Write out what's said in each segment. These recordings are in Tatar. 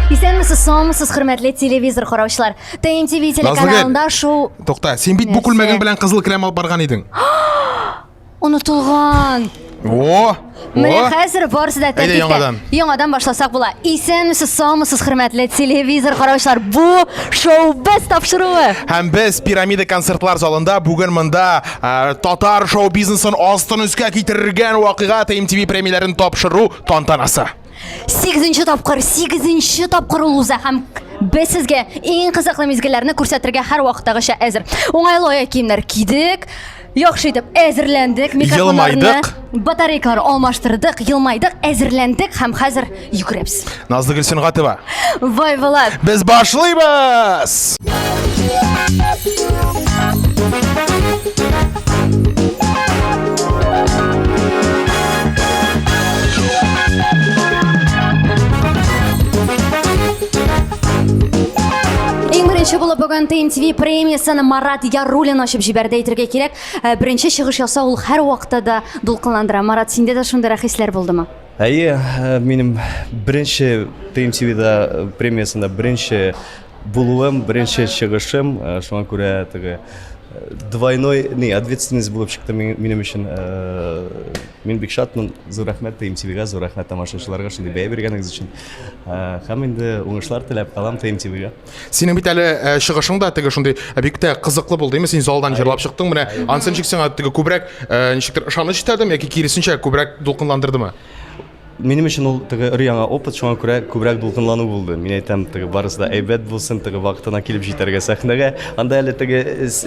Исәнмесез, саумысыз, хөрмәтле телевизор караучылар. ТНТВ телеканалында шоу Тукта, син бит бу күлмәгең белән кызыл крем алып барган идең. Онытылган. О! Менә хәзер барысы да Әйдә, тәртиптә. яңадан. Яңадан башласак була. Исәнмесез, саумысыз, хөрмәтле телевизор караучылар. Бу шоу без тапшыруы. Һәм без Пирамида концертлар залында бүген монда э, татар шоу-бизнесын астын өскә китергән вакыйга TMTV премияләрен тапшыру тантанасы. Сигезенче тапкыр, сигезенче тапкыр ул уза һәм без сезгә иң кызыклы мизгелләрне күрсәтергә һәрвакыттагыча әзер. Уңайлы аяк киемнәр кидек, яхшы итеп әзерләндек, микрофоннарны, Елмайдык. батарейкалар алмаштырдык, елмайдык, әзерләндек һәм хәзер йөгерәбез. Назлыгөл Сөнгатова. Вай, Влад! Без башлыйбыз! Иң беренче булып бүген TMTV премиясен Марат Яруллин ачып җибәрде әйтергә кирәк. Э, Беренче чыгыш ясау ул һәрвакытта да дулкынландыра. Марат, синдә дә шундыйрак хисләр булдымы? Әйе, э, минем беренче TMTV-да э, премиясендә беренче булуым, беренче чыгышым, э, шуңа күрә теге двойной не ответственность булып чыкты минем өчен. Мин бик шатмын. Зур рәхмәт TMTV-га, зур рәхмәт тамашачыларга шундый бәя биргәнегез өчен. Һәм инде уңышлар теләп калам TMTV-га. Синең бит әле э, чыгышың да теге шундый э, бик тә кызыклы булды, димме? Син залдан җырлап чыктың, менә анысы ничек сиңа теге күбрәк э, ничектер ышаныч өстәдеме яки киресенчә күбрәк дулкынландырдымы? Минем өчен ул теге өр-яңа опыт, шуңа күрә күбрәк дулкынлану булды. Мин әйтәм, теге барысы да әйбәт булсын, теге вакытына килеп җитәргә сәхнәгә. Анда әле теге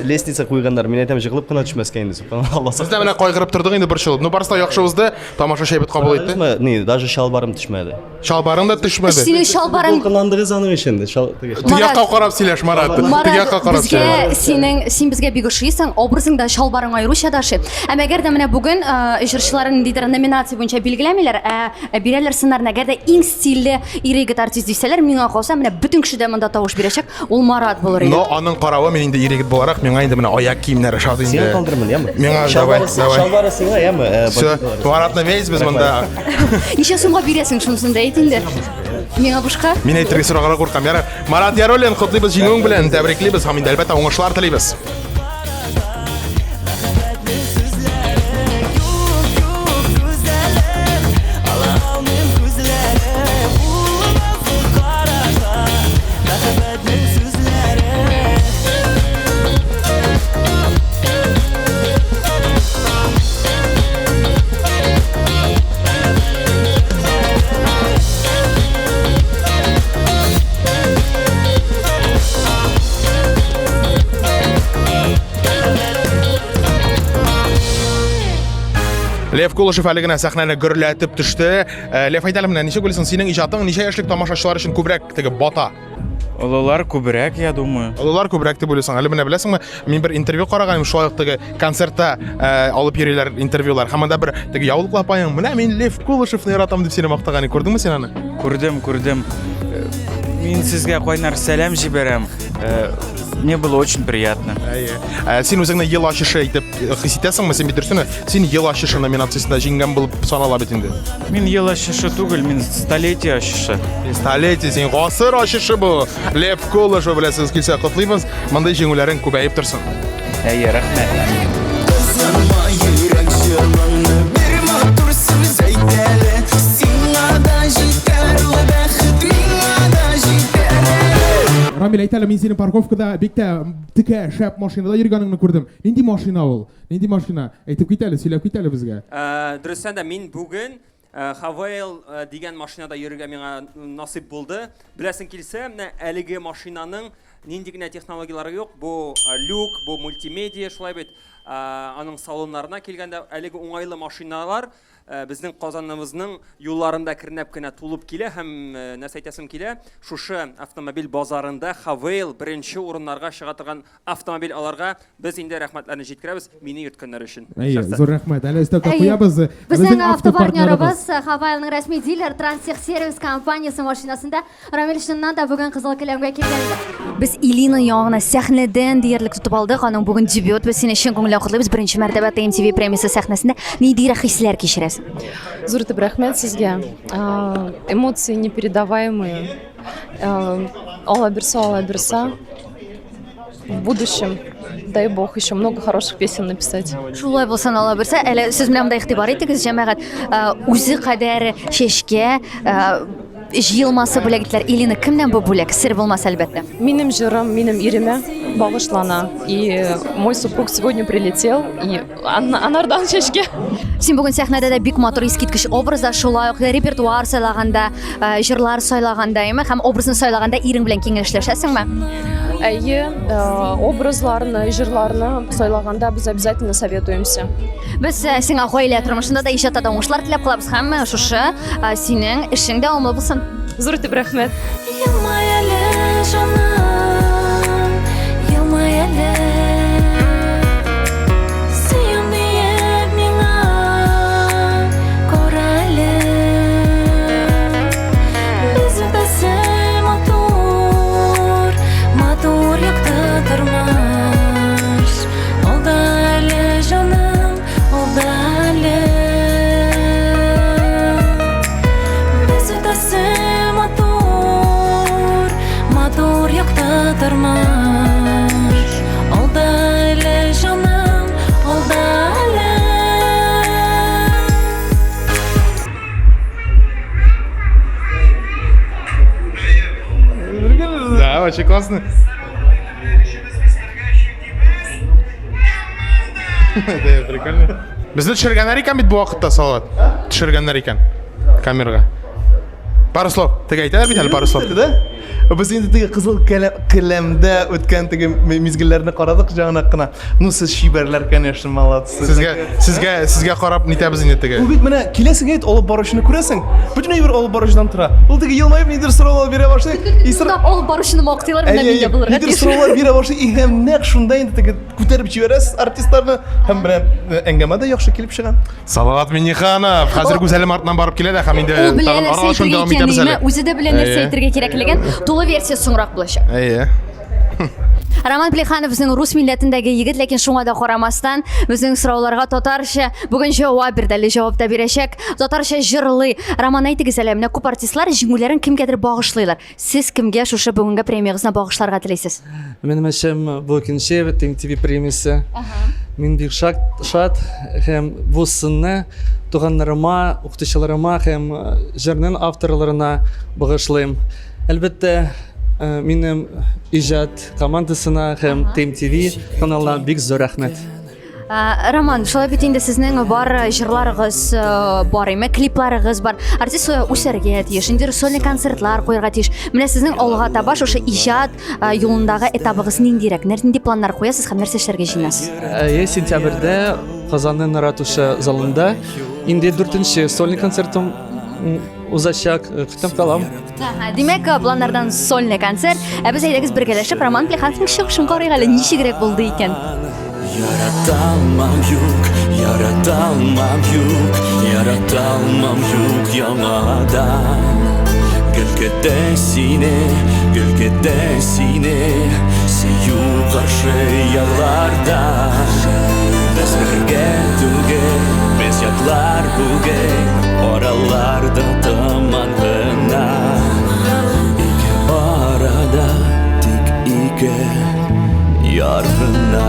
лестница куйганнар, мин әйтәм, җыгылып кына төшмәскә инде, субханалла. Без дә менә кайгырып тордык инде борчылып. Ну барысы да яхшы узды, тамашачы әйбәт кабул итте. Ни, даже чалбарым төшмәде. Чалбарың да төшмәде. Синең чалбарың Дулкынландыгыз аның өчен. Чал, теге, Теге якка карап сөйләш, Марат. Теге якка карап безгә сөйләш. синең син безгә бик ошыйсың, образың да, чалбарың аеруча да ошый. Әмма әгәр дә менә бүген э, җырчыларын ниндидер номинация буенча билгеләмиләр, ә бирәләр сыннарны. Әгәр дә иң стильле ир-егет артист дисәләр, миңа калса, менә бөтен кеше дә монда тавыш бирәчәк, ул Марат булыр иде. Но аның каравы мин инде ир-егет буларак, миңа инде менә аяк киемнәре ошады инде. Сиңа калдырмын, яме? Миңа давай, давай. Чалбары сиңа, яме? Э, Все, Маратны весь без монда. Ничә сумга бирәсең шунысын да әйт инде. Миңа бушка. Мин әйтергә сорарга куркам. Ярар. Марат Яруллин, котлыйбыз җиңүең белән, тәбриклибез һәм инде әлбәттә уңышлар телибез. Лев Кулышев әле генә сәхнәне гөрләтеп төште. Э, Лев, әйт әле менә ничек уйлыйсың, синең иҗатың ничә яшьлек тамашачылар өчен күбрәк теге бата? Олылар күбрәк, я думаю. Олылар күбрәк дип уйлыйсың. Әле менә беләсеңме, мин бер интервью караган идем, шулай ук теге концертта э, алып йөриләр интервьюлар. Һәм анда бер теге яулыклы апаең, менә мин Лев Кулышевны яратам дип сине мактаган. Күрдеңме син аны? Күрдем, күрдем. Э, мин сезгә кайнар сәлам җибәрәм. Э, мне было очень приятно. Әйе. Ә, син үзеңне ел ачышы итеп э, хис итәсеңме? Син бит дөресен, син ел ачышы номинациясендә җиңгән булып санала бит инде. Мин ел ачышы түгел, мин столетие ачышы. Столетие, син гасыр ачышы бу. Лев Колышев беләсегез килсә, котлыйбыз. Мондый җиңүләрең күбәеп торсын. Әйе, рәхмәт. Кызарма йөрәк җылыңны бер матур сүз әйт әле Сиңа да җитәр ул бәхет миңа да җитәр әле Рамил, әйт әле, мин сине парковкада бик тә текә, шәп машинада йөргәнеңне күрдем. Нинди машина ул? Нинди машина? Әйтеп кит әле, сөйләп кит әле безгә. Ә, Дөрестән дә мин бүген ә, Хавейл ә, дигән машинада йөрергә миңа насыйп булды. Беләсең килсә, менә әлеге машинаның нинди генә технологияләре юк. Бу ә, люк, бу мультимедиа, шулай бит. Ә, аның салоннарына килгәндә әлеге уңайлы машиналар ә, безнең Казаныбызның юлларында кернәп кенә тулып килә һәм ә, нәрсә әйтәсем килә, шушы автомобиль базарында Хавейл беренче урыннарга чыга торган автомобиль аларга без инде рәхмәтләрне җиткерәбез мине йөрткәннәре өчен. Әйе, зур рәхмәт. Әле өстәп тә Әйе. куябыз. Безнең автопартнерыбыз Хавайлның рәсми дилер Транстехсервис компаниясе машинасында Рамил чыннан да бүген кызыл келәмгә килгән иде. Без Илина яңа сәхнәдән диярлек тотып алдык. Аның бүген дебют. Без сине чын күңелдән котлыйбыз. Беренче мәртәбә ТМТВ премиясе сәхнәсендә ниндирәк хисләр кичерәсең? Зур итеп рәхмәт сезгә. Эмоции непередаваемые. Алла бирса, Алла бирса. В будущем, дай бог, еще много хороших песен написать. Шулай булсын, Алла бирсә. Әле сез менә монда игътибар итегез, җәмәгать. Үзе кадәр чәчкә җыелмасы бүләк иттеләр. Илина, кемнән бу бүләк? Сер булмас, әлбәттә. Минем җырым, минем иремә багышлана. И мой супруг сегодня прилетел, и анардан чәчкә. Син бүген сәхнәдә дә бик матур искиткеч образда, шулай ук репертуар сайлаганда, э, җырлар сайлаганда, әйме, һәм образны сайлаганда ирең белән киңәшләшәсеңме? Әйе, э, образларны, җырларны сайлаганда без обязательно советуемся. Без э, сиңа гаилә тормышында да иҗатта да уңышлар теләп калабыз һәм шушы синең эшең дәвамлы булсын. Зур итеп рәхмәт. Елмай әле, жаным, елмай әле. Сөям диеп миңа кара әле. Без үтәсе матур, матур якты тормыш. Алда әле, жаным, алда әле. Без үтәсе матур, матур якты тормыш. Алда әле, җаным, алда әле. Да, вообще классно. Да, прикольно. Безне төшергәннәр икән бит бу вакытта, Салават. Төшергәннәр икән камерага. Пару слов. Теге әйтәләр бит әле пару слов. Да? Без инде теге кызыл келәмдә үткән теге мизгелләрне карадык җанак кына. Ну сез чибәрләр, конечно, молодцы. Сезгә сезгә сезгә карап нитәбез инде теге. Ул бит менә киләсең әйт, алып баручыны күрәсең. Бөтен әйбер алып баручыдан тора. Ул теге елмаеп нидер сораулар бирә башлый. И алып баручыны мактыйлар, менә мин дә булырга тиеш. Нидер сораулар бирә башлый, и һәм нәкъ шунда инде теге күтәреп җибәрәсез артистларны һәм менә э, әңгәмә дә яхшы килеп чыга. Салават Минниханов хәзер Гүзәлем артыннан барып килә дә һәм инде Ул белә тагын нәрсә аралашуын әйтергә дәвам итәбез икәнен, әле. үзе дә белә нәрсә Әйе. әйтергә кирәклеген. Тулы версия соңрак булачак. Әйе. Роман Плеханов безнең рус милләтендәге егет, ләкин шуңа да карамастан, безнең сорауларга татарча бүген җавап бирде, әле җавап та бирәчәк. Татарча җырлый. Роман, әйтегез әле, менә күп артистлар җиңүләрен кемгәдер багышлыйлар. Сез кемгә шушы бүгенге премиягызны багышларга телисез? Минем өчен бу икенче TMTV премиясе. Мин бик шат, шат һәм бу сынны туганнарыма, укытучыларыма һәм э, җырның авторларына багышлыйм. Әлбәттә, э, минем иҗат командасына һәм TMTV каналына бик зур рәхмәт. Ә, Роман, шулай бит инде сезнең бар җырларыгыз э, бар име, клипларыгыз бар. Артист э, үсәргә тиеш, инде сольный концертлар куярга тиеш. Менә сезнең алга таба шушы иҗат э, юлындагы этабыгыз ниндирәк? Нинди планнар куясыз һәм нәрсә эшләргә җыенасыз? Әйе, сентябрьдә Казанның Ратуша залында инде дүртенче сольный концертым узачак, көтеп калам. Димәк, планнардан сольный концерт. Ә без әйдәгез бергәләшеп Роман Плехановның чыгышын карыйк әле, ничегрәк булды икән. Яраталмам юк, яраталмам юк, яраталмам юк яңадан. Гел көтә сине, гел көтә сине, сөю каршы якларда. Без бергә түгел, без ятлар бүген, араларда томан гына. Ике арада тик ике яр гына.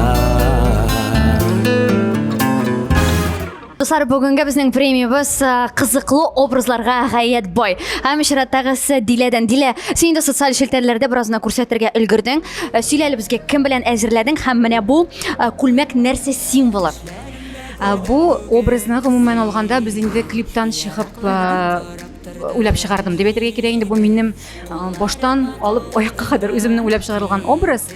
Дуслар, бүгенге безнең премиябез кызыклы образларга гаять бай. Һәм чираттагысы Диләдән. Дилә, син инде социаль челтәрләрдә бераз гына күрсәтергә өлгердең. Сөйлә әле безгә, кем белән әзерләдең һәм менә бу күлмәк нәрсә символы? Бу образны гомумән алганда без инде клиптан чыгып уйлап чыгардым дип әйтергә кирәк инде. Бу минем баштан алып аякка кадәр үземнең уйлап чыгарылган образ.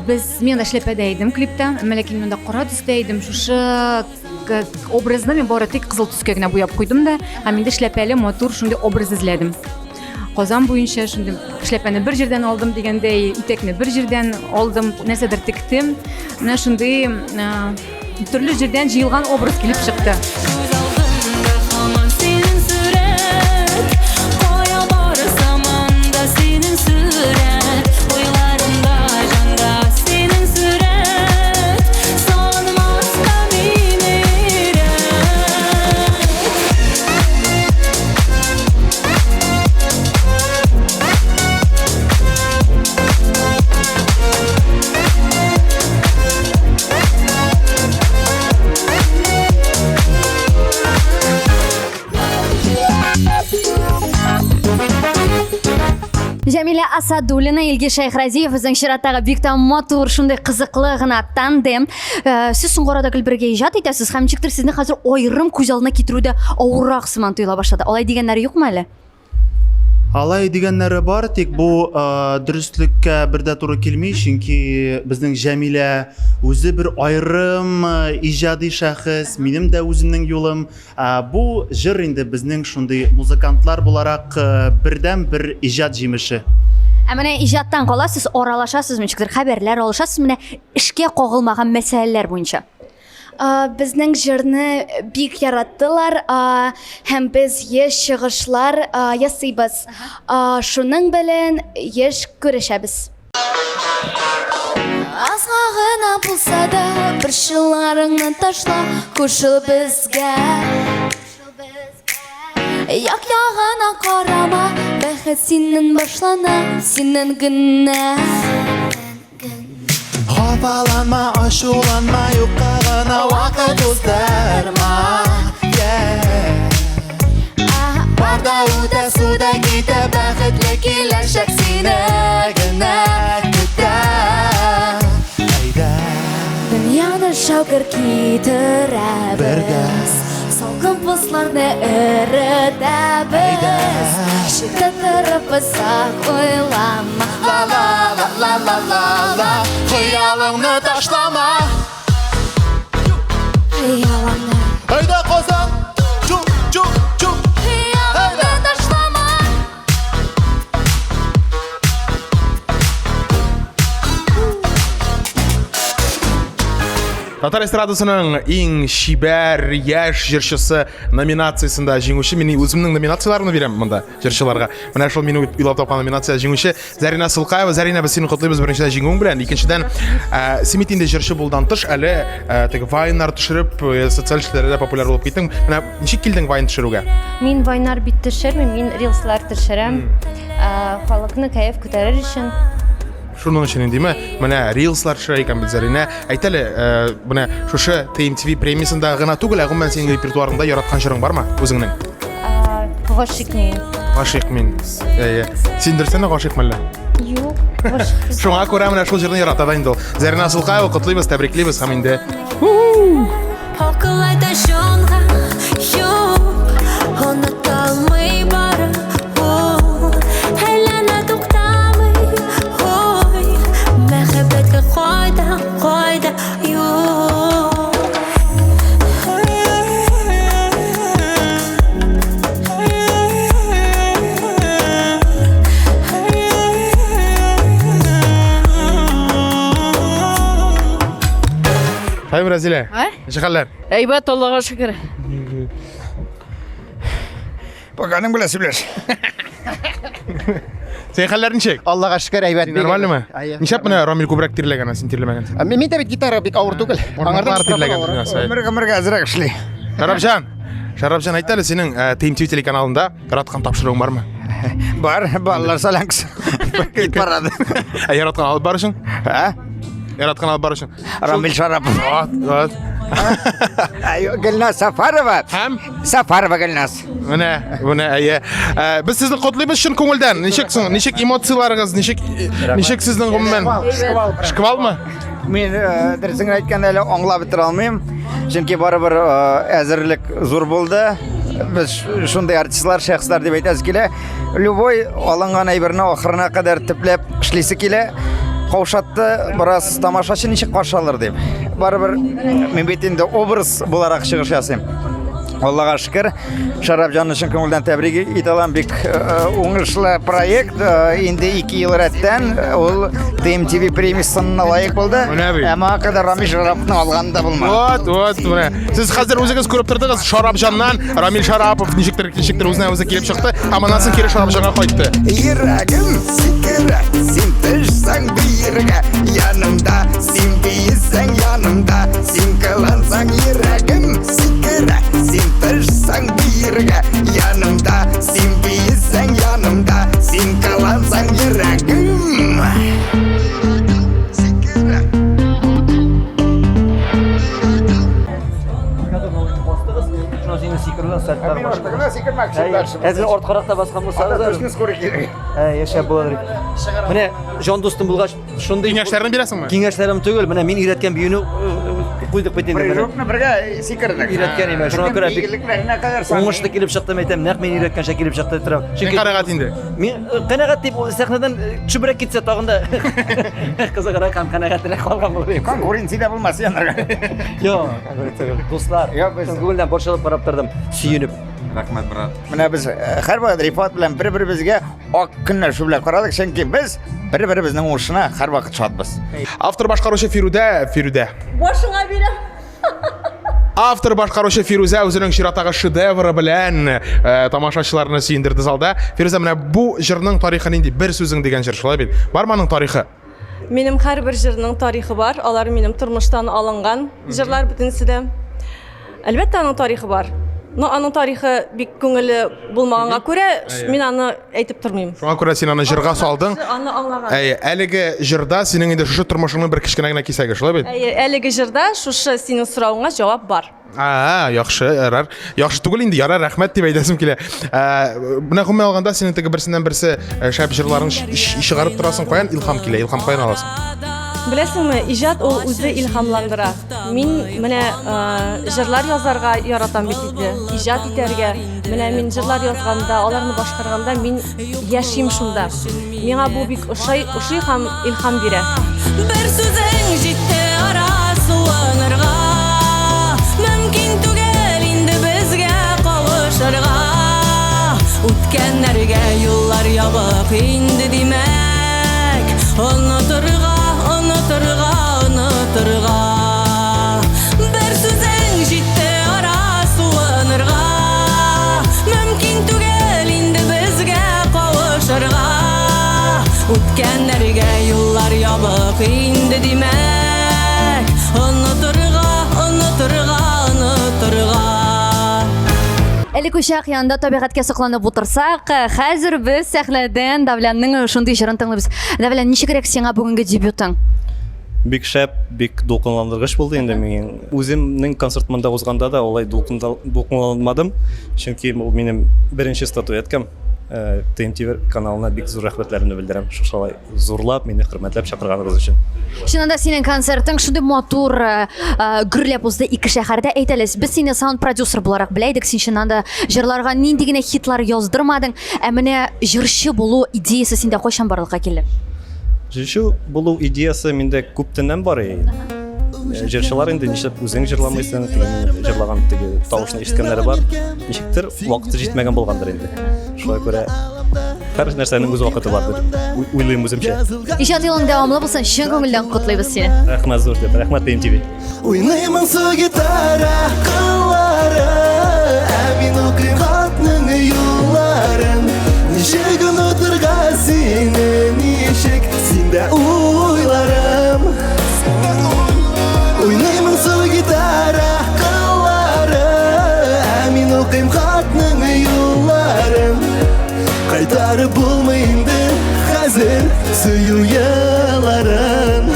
Без мин анда эшләпәдә идем клипта, әмма ләкин мин анда кара төстә идем. Шушы образны мин бары тик кызыл төскә генә буяп куйдым да, һәм инде эшләпәле матур шундый образ эзләдем. Казан буенча шундый эшләпәне бер җирдән алдым дигәндәй, итәкне бер җирдән алдым, нәрсәдер тектем. Менә шундый төрле җирдән җыелган образ килеп чыкты. Җәмилә Асадуллина, Илгиз Шәйхразиев безнең чираттагы бик тә матур, шундый кызыклы гына тандем. Сез соңгы арада гел бергә иҗат итәсез һәм ничектер сезне хәзер аерым күз алдына китерү дә авыррак сыман тоела башлады. Алай дигәннәре юкмы әле? Алай дигәннәре бар, тик бу дөреслеккә бер дә туры килми, чөнки безнең Җәмилә үзе бер аерым иҗади шәхес, минем дә үземнең юлым. Бу җыр инде безнең шундый музыкантлар буларак бердән бер иҗат җимеше. Ә менә иҗаттан кала сез аралашасыз, ничектер хәбәрләр алышасыз, менә эшкә кагылмаган мәсьәләләр буенча. Безнең җырны бик яраттылар һәм без еш чыгышлар ясыйбыз. Шуның белән еш күрешәбез. Азга гына булса да, борчуларыңны ташла, кушыл безгә. Як-ягына карама, бәхет синнән башлана, синнән генә. Хафаланма, ачуланма, юкка гына вакыт уздырма. Yeah. Бар да үтә, су да китә, бәхетле киләчәк сине генә көтә. Әйдә. Дөньяны шау-гөр китерәбез. Бергә. Салкын бозларны эретәбез. Читтә торып озак уйлама. Ла ла ла ла ла ла ла. Хыялыңны ташлама. Хыялыңны. Әйдә, Казан! Чу, чу, чу. Хыялыңны ташлама. Татар эстрадасының иң чибәр яшь җырчысы номинациясендә җиңүче мин үземнең номинацияләремне бирәм монда җырчыларга. Менә шул мин уйлап тапкан номинация җиңүче Зәринә Сылкаева. Зәринә, без сине котлыйбыз беренчедән җиңүең белән, икенчедән, син бит инде җырчы булудан тыш әле теге вайннар төшереп, социаль челтәрләрдә популяр булып киттең. Менә ничек килдең вайн төшерүгә? Мин вайннар бит төшермим, мин рилслар төшерәм. Халыкны кәеф күтәрер өчен. Шуның өчен индеме? Менә рилслар төшерә икән бит Зәринә. Әйт әле, менә шушы TMTV премиясендә гына түгел, ә гомумән синең репертуарыңда яраткан җырың бармы үзеңнең? Гашыйк мин. Гашыйк мин. Әйе. Син дөрестән дә гашыйкмы әллә? Юк, гашыйк. Шуңа күрә менә шул җырны ярата да инде ул. Зәринә Асылкаева, котлыйбыз, тәбриклибез һәм инде. Акыл айта җанга юк, оныталмый бары ул. Әйләнә туктамый уй, мәхәббәткә кайда, кайда юл. Рәзилә? Ә? Ничек хәлләр? Әйбәт, Аллага шөкер. Пока аның белән сөйләш. Синең хәлләр ничек? Аллага шөкер, әйбәт. Син нормальныймы? Әйе. Нишләп менә Рамил күбрәк тирләгән, ә син тирләмәгәнсең? Мин дә бит гитара бик авыр түгел. Бармаклар тирләгән дөньясы. Гомер гомергә әзрәк эшли. Шәрапҗан, Шәрапҗан, әйт әле, синең TMTV телеканалында яраткан тапшыруың бармы? Бар, балалар солянкасы. Кит барады. Ә яраткан алып барышың? Ә? Яраткан алып барышың? Рамил Шарапов. Вот, вот. Гөлназ Сафарова. Һәм? Сафарова Гөлназ. Менә, менә, әйе. Без сезне котлыйбыз чын күңелдән. Ничек соң, ничек эмоцияләрегез, ничек ничек сезнең гомумән? Шквалмы? Мин дөресен әйткәндә әле аңлап бетерә алмыйм. Чөнки барыбер әзерлек зур булды. Без шундый артистлар, шәхесләр дип әйтәсе килә. Любой алынган әйберне ахырына кадәр төпләп эшлисе килә. Каушатты бераз тамашачы ничек каршы алыр дип. Барыбер мин бит инде образ буларак чыгыш ясыйм. Аллага шөкер, Шәрапҗанны чын күңелдән тәбрик итә алам. Бик уңышлы проект. Инде 2 ел рәттән ул TMTV премиясына лаек булды. Ә моңа кадәр Рамил Шараповның алганы да булмады. Вот, вот, менә. Сез хәзер үзегез күреп тордыгыз, Шарапҗаннан Рамил Шарапов ничектер, ничектер үзенә үзе килеп чыкты, һәм аннан соң кире Шарапҗанга кайтты. Йөрәгем сикерә, син төшсәң биергә янымда, син биесәң янымда, син кылансаң йөрәгем сикерә, син төшсәң биергә янымда, син биесәң янымда, син кылансаң йөрәгем. Әзер арткарак та баскан булсагыз. Яшәп булыр. Менә җан дустым булгач, шундый Киңәшләрне бирәсеңме? Киңәшләрем түгел, менә мин өйрәткән биюне куйдык бит инде. Прыжокны бергә сикердек. Өйрәткән име, шуңа күрә бик Игелекләренә кадәр уңышлы килеп чыкты, әйтәм, нәкъ мин өйрәткәнчә килеп чыкты торам. Син канәгать инде. Мин канәгать дип сәхнәдән төшебрәк китсә тагын да кызыграк һәм канәгатьрәк калган булыр идем. Конкуренция дә булмас янарга. Юк, конкуренция юк. Дуслар, чын күңелдән борчылып карап тордым, сөенеп. Рәхмәт, брат. Менә без һәрвакыт Рифат белән бер-беребезгә ак көнләшү белән карадык, чөнки без бер-беребезнең уңышына һәрвакыт шатбыз. Автор башкаручы Фирүдә, Фирүдә. Башыңа бирәм. Автор башкаручы Фирүзә үзенең чираттагы шедевры белән тамашачыларны сөендерде залда. Фирүзә, менә бу җырның тарихы нинди? Бер сүзең дигән җыр шулай бит. Бармы аның тарихы? Минем һәрбер җырның тарихы бар. Алар минем тормыштан алынган җырлар бөтенесе дә. Әлбәттә, аның тарихы бар. Но аның тарихы бик күңелле булмаганга күрә, мин аны әйтеп тормыйм. Шуңа күрә син аны җырга салдың. Аны аңлаган. Әйе, әлеге җырда синең инде шушы тормышыңның бер кечкенә генә кисәге, шулай бит? Әйе, әлеге җырда шушы синең соравыңа җавап бар. А, яхшы, ярар. Яхшы түгел инде, ярар, рәхмәт дип әйтәсем килә. Менә гомумән алганда синең теге берсеннән берсе шәп җырларын чыгарып торасың, каян илһам килә, илһам каян аласың? Беләсеңме, иҗат ул үзе илһамландыра. Мин менә җырлар язарга яратам бит инде, иҗат итәргә. Менә мин җырлар язганда, аларны башкарганда мин яшим шунда. Миңа бу бик ошый, ошый һәм илһам бирә. Бер сүзең җитте ара суынырга. Мөмкин түгел инде безгә кавышырга. Үткәннәргә юллар ябык инде димәк. Онытырга, онытырга, онытырга. Бер сүзең җитте ара суынырга. Мөмкин түгел инде безгә кавышырга. Үткәннәргә юллар ябык инде димәк. Онытырга, онытырга, онытырга. Элек учак янында табигатькә сокланып утырсак, хәзер без сәхнәдән Давлянның шундый җырын тыңлыйбыз. Давлян, ничегрәк сиңа бүгенге дебютың? Бик шәп, бик дулкынландыргыч булды инде мин. Үземнең концерт монда узганда да алай дулкынланмадым, чөнки ул минем беренче статуэткам. TMTV каналына бик зур рәхмәтләремне белдерәм. Шушылай зурлап, мине хөрмәтләп чакырганыгыз өчен. Чыннан да синең концертың шундый матур, гөрләп узды ике шәһәрдә. Әйт әле, без сине саунд-продюсер буларак белә идек, син чыннан да җырларга нинди генә хитлар яздырмадың. Ә менә җырчы булу идеясе синдә кайчан барлыкка килде? Җырчы булу идеясе миндә күптәннән бар иде. Җырчылар инде нишләп үзең җырламыйсың, теге җырлаган теге тавышны ишеткәннәре бар. Ничектер вакыты җитмәгән булгандыр инде. Шуңа күрә Һәр нәрсәнең үз вакыты бар дип уйлыйм үземчә. Иҗат юлың дәвамлы булсын, чын күңелдән котлыйбыз сине. Рәхмәт зур дип, рәхмәт TMTV. Уйный моңсу гитара кыллары, Ә мин укыйм хатның юлларын. Ничек онытырга сине, ничек синдә уйларым. Уйный моңсу гитара кыллары, Ә мин укыйм хатның юлларын. Кайтарып булмый инде хәзер сөю елларын.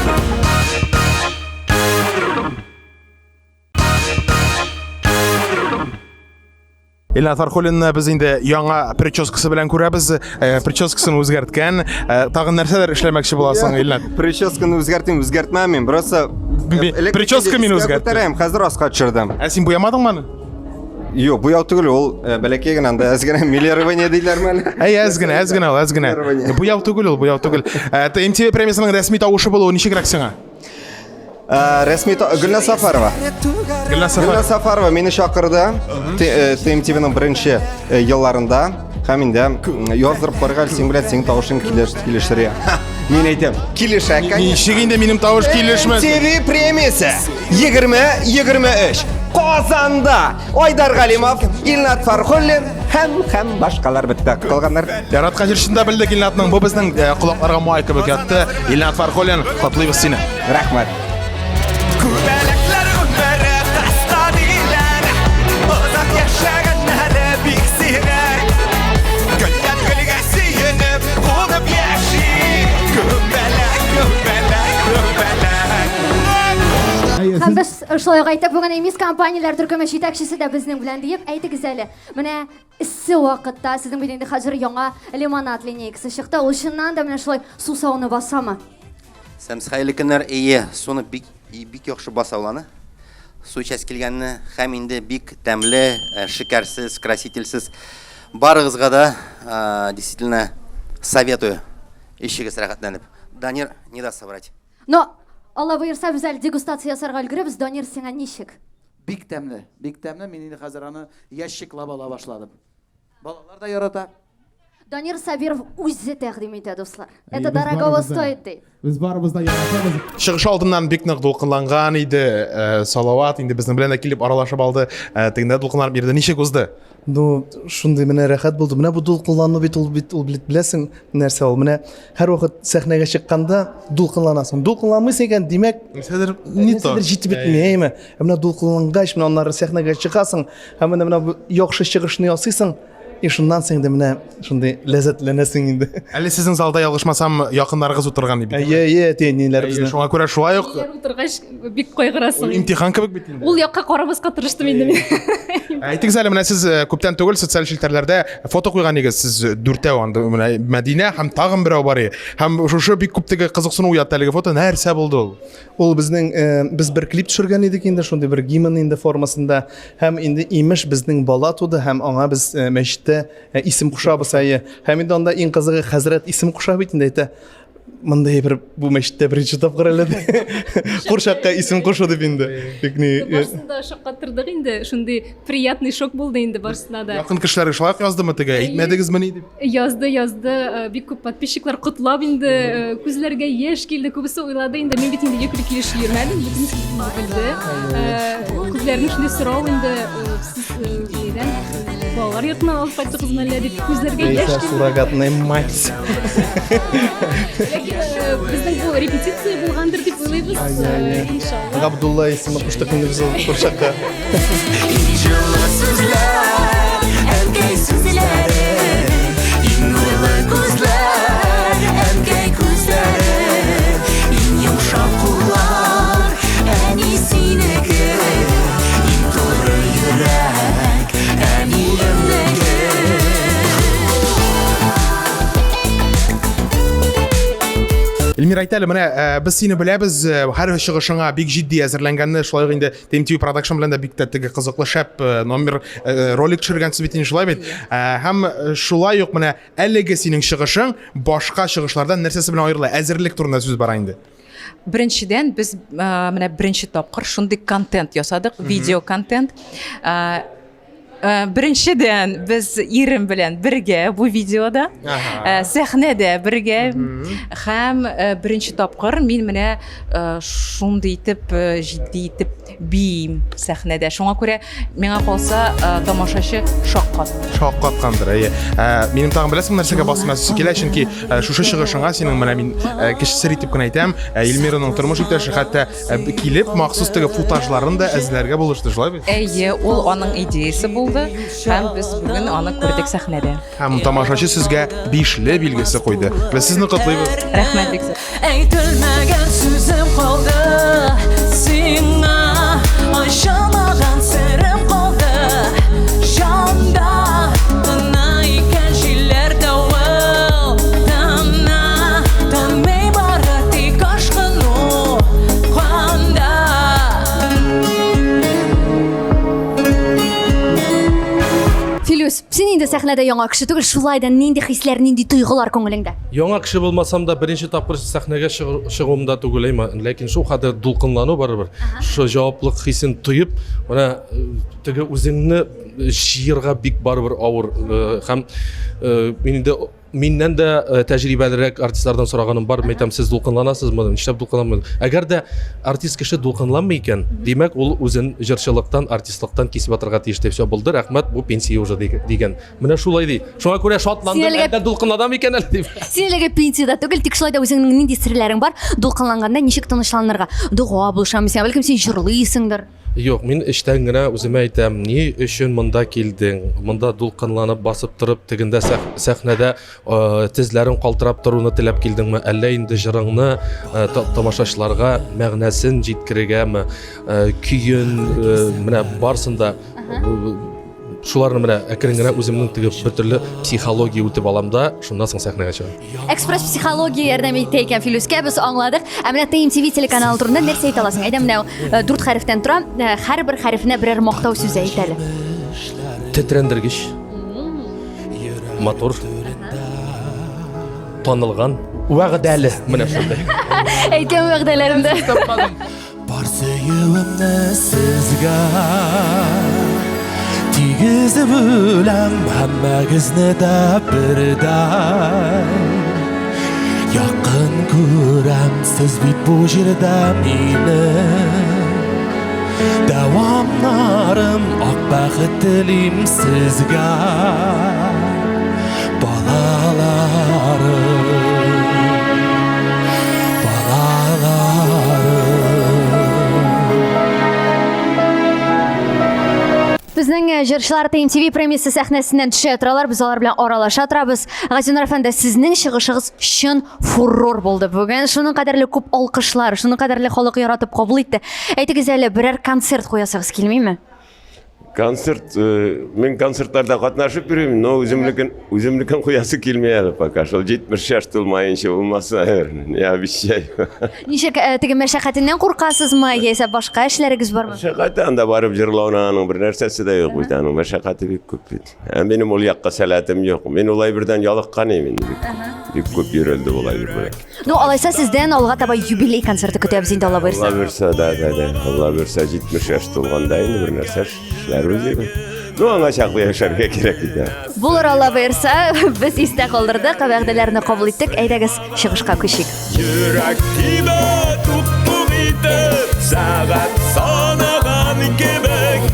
Илнат Фархуллинны без инде яңа прическасы белән күрәбез. Э, прическасын үзгәрткән. Э, тагын нәрсәләр эшләмәкче буласың, Илнат? Прическаны үзгәртим, үзгәртмәм мин. Просто прическа мин үзгәрттем. Күтәрәм, хәзер аска төшердем. Ә син буямадыңмы аны? Юк, буяу түгел, ул э, бәләкәй генә анда әз генә мелирование диләрме әле? Әй, әз генә, әз генә ул, әз генә. Буяу түгел ул, буяу түгел. Э, ТМТВ премиясының рәсми тавышы булуы ничегрәк сиңа? Э, рәсми Гөлназ Сафарова. Гөлназ Сафарова. Гөлназ Сафарова мине чакырды. ТМТВның беренче елларында һәм инде яздырып карга син белән синең тавышың килешер. Мин әйтәм, килешә, конечно. Ничек инде минем тавыш килешмәс? ТВ премиясе 2023 Казанда Айдар Галимов, Илнат Фархуллин һәм һәм башкалар бетте. Калганнар. Яраткан җырчыны да белдек Илнатның. Бу безнең э, колакларга май кебек ятты. Илнат Фархуллин, котлыйбыз сине. Рәхмәт. Күбәләкләр гомере кыска диләр, Озак яшәгәннәре бик сирәк. Гөлдән гөлгә сөенеп, кунып яши. Күбәләк, күбәләк, күбәләк. Һәм без шулай ук әйтеп, бүген Эмис компанияләр төркеме җитәкчесе дә безнең белән диеп, әйтегез әле. Менә эссе вакытта сезнең бит инде хәзер яңа лимонад линейкасы чыкты. Ул чыннан да менә шулай сусауны басамы? Сәмс хәерле көннәр. Әйе, суны бик бик яхшы баса ул аны. Су эчәсе килгәнне һәм инде бик тәмле, э, шикәрсез, красительсез. Барыгызга да э, действительно советую. Эчегез рәхәтләнеп. Данир не даст соврать. Но, Алла боерса, без әле дегустация ясарга өлгерәбез. Данир, сиңа ничек? Бик тәмле, бик тәмле. Мин инде хәзер аны ящиклап ала башладым. Балалар да ярата. Данир Сабиров үзе тәкъдим итә, дуслар. Әйе, Это без дорогого барыбыз да- стоит, ди. Без барыбыз да яратабыз. Чыгыш алдыннан бик нык дулкынланган иде э, Салават, инде безнең белән дә килеп аралашып алды. Э, Тегендә дулкынланып йөрде. Ничек узды? Ну, шундый менә рәхәт булды. Менә бу дулкынлану бит ул бит ул бит беләсең нәрсә ул. Менә һәрвакыт сәхнәгә чыкканда дулкынланасың. Дулкынланмыйсың икән, димәк, нәрсәдер не то. Нәрсәдер җитеп бетми, әйеме? Ә менә дулкынлангач, менә аннары сәхнәгә чыгасың һәм менә менә бу яхшы чыгышны ясыйсың. И шуннан соң инде менә шундый ләззәтләнәсең инде. Әле сезнең залда ялгышмасам, якыннарыгыз утырган иде. Әйе, әйе, әти-әниләр безнең. Шуңа күрә шулай ук Әниләр утыргач бик кайгырасың. имтихан кебек бит инде. Ул якка карамаска тырыштым инде мин. Әйтегез әле, менә сез э, күптән түгел социаль челтәрләрдә фото куйган идегез. Сез э, дүртәү анда менә Мәдинә һәм тагын берәү бар иде. Һәм шушы бик күп теге кызыксыну уятты әлеге фото. Нәрсә булды ул? Ул безнең э, без бер клип төшергән идек инде, шундый бер гимн инде формасында. Һәм инде имеш безнең бала туды һәм аңа без э, мәчеттә э, исем кушабыз әйе. Һәм инде анда иң кызыгы хәзрәт исем куша бит инде әйтә. Мондай бер бу мәчеттә беренче тапкыр әле. Курчакка исем кушу дип инде. Бик ни э, Барысын да шаккатырдык инде. Шундый приятный шок булды инде барысына да. Якын кешеләр шулай ук яздымы теге? Әйтмәдегезмени дип? Язды, язды. Э, бик күп подписчиклар котлап инде, э, күзләргә яшь килде. Күбесе уйлады инде, мин бит инде йөкле килеш йөрмәдем, бөтенесе белде. Э, күзләренең шундый сорау инде, сез нидән балалар йортыннан алып кайттыгызмы әллә дип, күзләргә яшь килде. Суррогатная мать. Ләкин безнең бу репетиция булгандыр дип уйлыйбыз, иншалла. Габдулла исеме куштык инде без ул курчакка. Иң җылы сүзләр, әнкәй сүзләре, иң нурлы күзләр, әнкәй күзләре, иң йомшак куллар, әни синеке, иң туры йөрәк, әниемнеке. Эльмира, әйт әле, менә э, без сине беләбез, э, һәр чыгышыңа бик җитди әзерләнгәнне, шулай ук инде TMTV Production белән дә бик тә теге кызыклы шәп э, номер э, ролик төшергәнсез бит инде шулай бит. Э, һәм шулай ук менә әлеге синең чыгышың башка чыгышлардан нәрсәсе белән аерыла? Әзерлек турында сүз бара инде. Беренчедән, без менә беренче тапкыр шундый контент ясадык, видео контент. Э, беренчедән, без ирем белән бергә бу видеода, э, сәхнәдә бергә һәм э, беренче тапкыр мин менә шундый итеп җитди итеп биим сәхнәдә. Шуңа күрә миңа калса тамашачы шаккатты. Шаккаткандыр, әйе. Минем тагын беләсеңме нәрсәгә басым ясыйсы килә, чөнки шушы чыгышыңа синең менә мин кече сер итеп кенә әйтәм, Эльмираның тормыш иптәше хәтта Ә, килеп махсус теге футажларын да әзерләргә булышты, шулай бит? Әйе, ул аның идеясе булды һәм без бүген аны күрдек сәхнәдә. Һәм тамашачы сезгә бишле билгесе куйды. Без сезне котлыйбыз. Рәхмәт бик зур. Әйтелмәгән сүзем калды сиңа, ачылмаган серем калды җанда. Тына икән җилләр давыл, тына, тынмый бары тик ашкыну канда. Филүс, син инде сәхнәдә яңа кеше түгел, шулай да нинди хисләр, нинди тойгылар күңелеңдә? Яңа кеше булмасам да, беренче тапкыр сәхнәгә чыгуым да түгел, әйме, ләкин шул хәтле дулкынлану барыбер, шул җаваплык хисен тоеп, менә э, теге үзеңне җыерга бик барыбер авыр э, һәм э, мин инде миннән дә э, тәҗрибәлерәк артистлардан сораганым бар, мин әйтәм, сез дулкынланасызмы? Нишләп дулкынланмый? Әгәр дә артист кеше дулкынланмый икән, димәк, ул үзен җырчылыктан, артистлыктан кисеп атырга тиеш дип, все булды, рәхмәт, бу пенсия уже дигән. Менә шулай ди. Шуңа күрә шатландым, Син әлегә- әллә дулкынланам икән әле дип. Син әлегә пенсиядә түгел, тик шулай да үзеңнең нинди серләрең бар? Дулкынланганда ничек тынычланырга? Дога булышамы сиңа? Бәлкем син җырлыйсыңдыр? Юк, мин эчтән генә үземә әйтәм, ни өчен монда килдең? Монда дулкынланып басып торып, тегендә сәхнәдә э, тезләрең калтырап торуны теләп килдеңме? Әллә инде җырыңны э, тамашачыларга мәгънәсен җиткерергәме? Э, көен, менә барсын да Шуларны менә әкрен генә үземнең теге бер төрле психология үтеп алам да, шуннан соң сәхнәгә чыгам. Экспресс психология ярдәм итә икән Филүскә, без аңладык. Ә менә ТМТВ телеканалы турында нәрсә әйтә аласың? Әйдә менә э, дүрт хәрефтән тора, э, һәрбер хәрефенә берәр мактау сүзе әйт әле. Тетрәндергеч. Матур. Танылган. Вәгъдәле. Менә шундый. Әйткән вәгъдәләремдә. Бар сөюемне сезгә Тигезеп үләм һәммәгезне дә бердәй Якын күрәм, сез бит бу җирдә мине Дәвамнарым, ак бәхет телим сезгә Балаларым Безнең э, җырчылар ТМТВ премиясе сәхнәсеннән төшә торалар, без алар белән аралаша торабыз. Газинур әфәнде, сезнең чыгышыгыз чын фурор булды бүген. Шуның кадәрле күп алкышлар, шуның кадәрле халык яратып кабул итте. Әйтегез әле, берәр концерт куясыгыз килмиме? Концерт, э, мин концертларда катнашып йөрим, но үземнекен, үземнекен куясы килми әле пока. Шул 70 яшь тулмаенча булмаса, не обещаю. Ничек, э, теге мәшәкатеннән куркасызмы, яисә башка эшләрегез бармы? Мәшәкате анда барып җырлауның аның бер нәрсәсе дә юк бит, аның мәшәкате бик күп бит. Ә минем ул якка сәләтем юк. Мин ул әйбердән ялыккан идем инде бик. Бик күп йөрелде ул әйбер белән. Ну, алайса сездән алга таба юбилей концерты көтәбез инде, Алла боерса. Алла боерса, да, да, да. Алла боерса, 70 яшь тулганда инде бер нәрсә эшләрбез инде. Ну, аңа чаклы яшәргә кирәк бит. Булыр, Алла боерса, без истә калдырдык, вәгъдәләрне кабул иттек. Әйдәгез, чыгышка күчик. Йөрәк тибә тук-тук итеп, сәгать санаган кебек.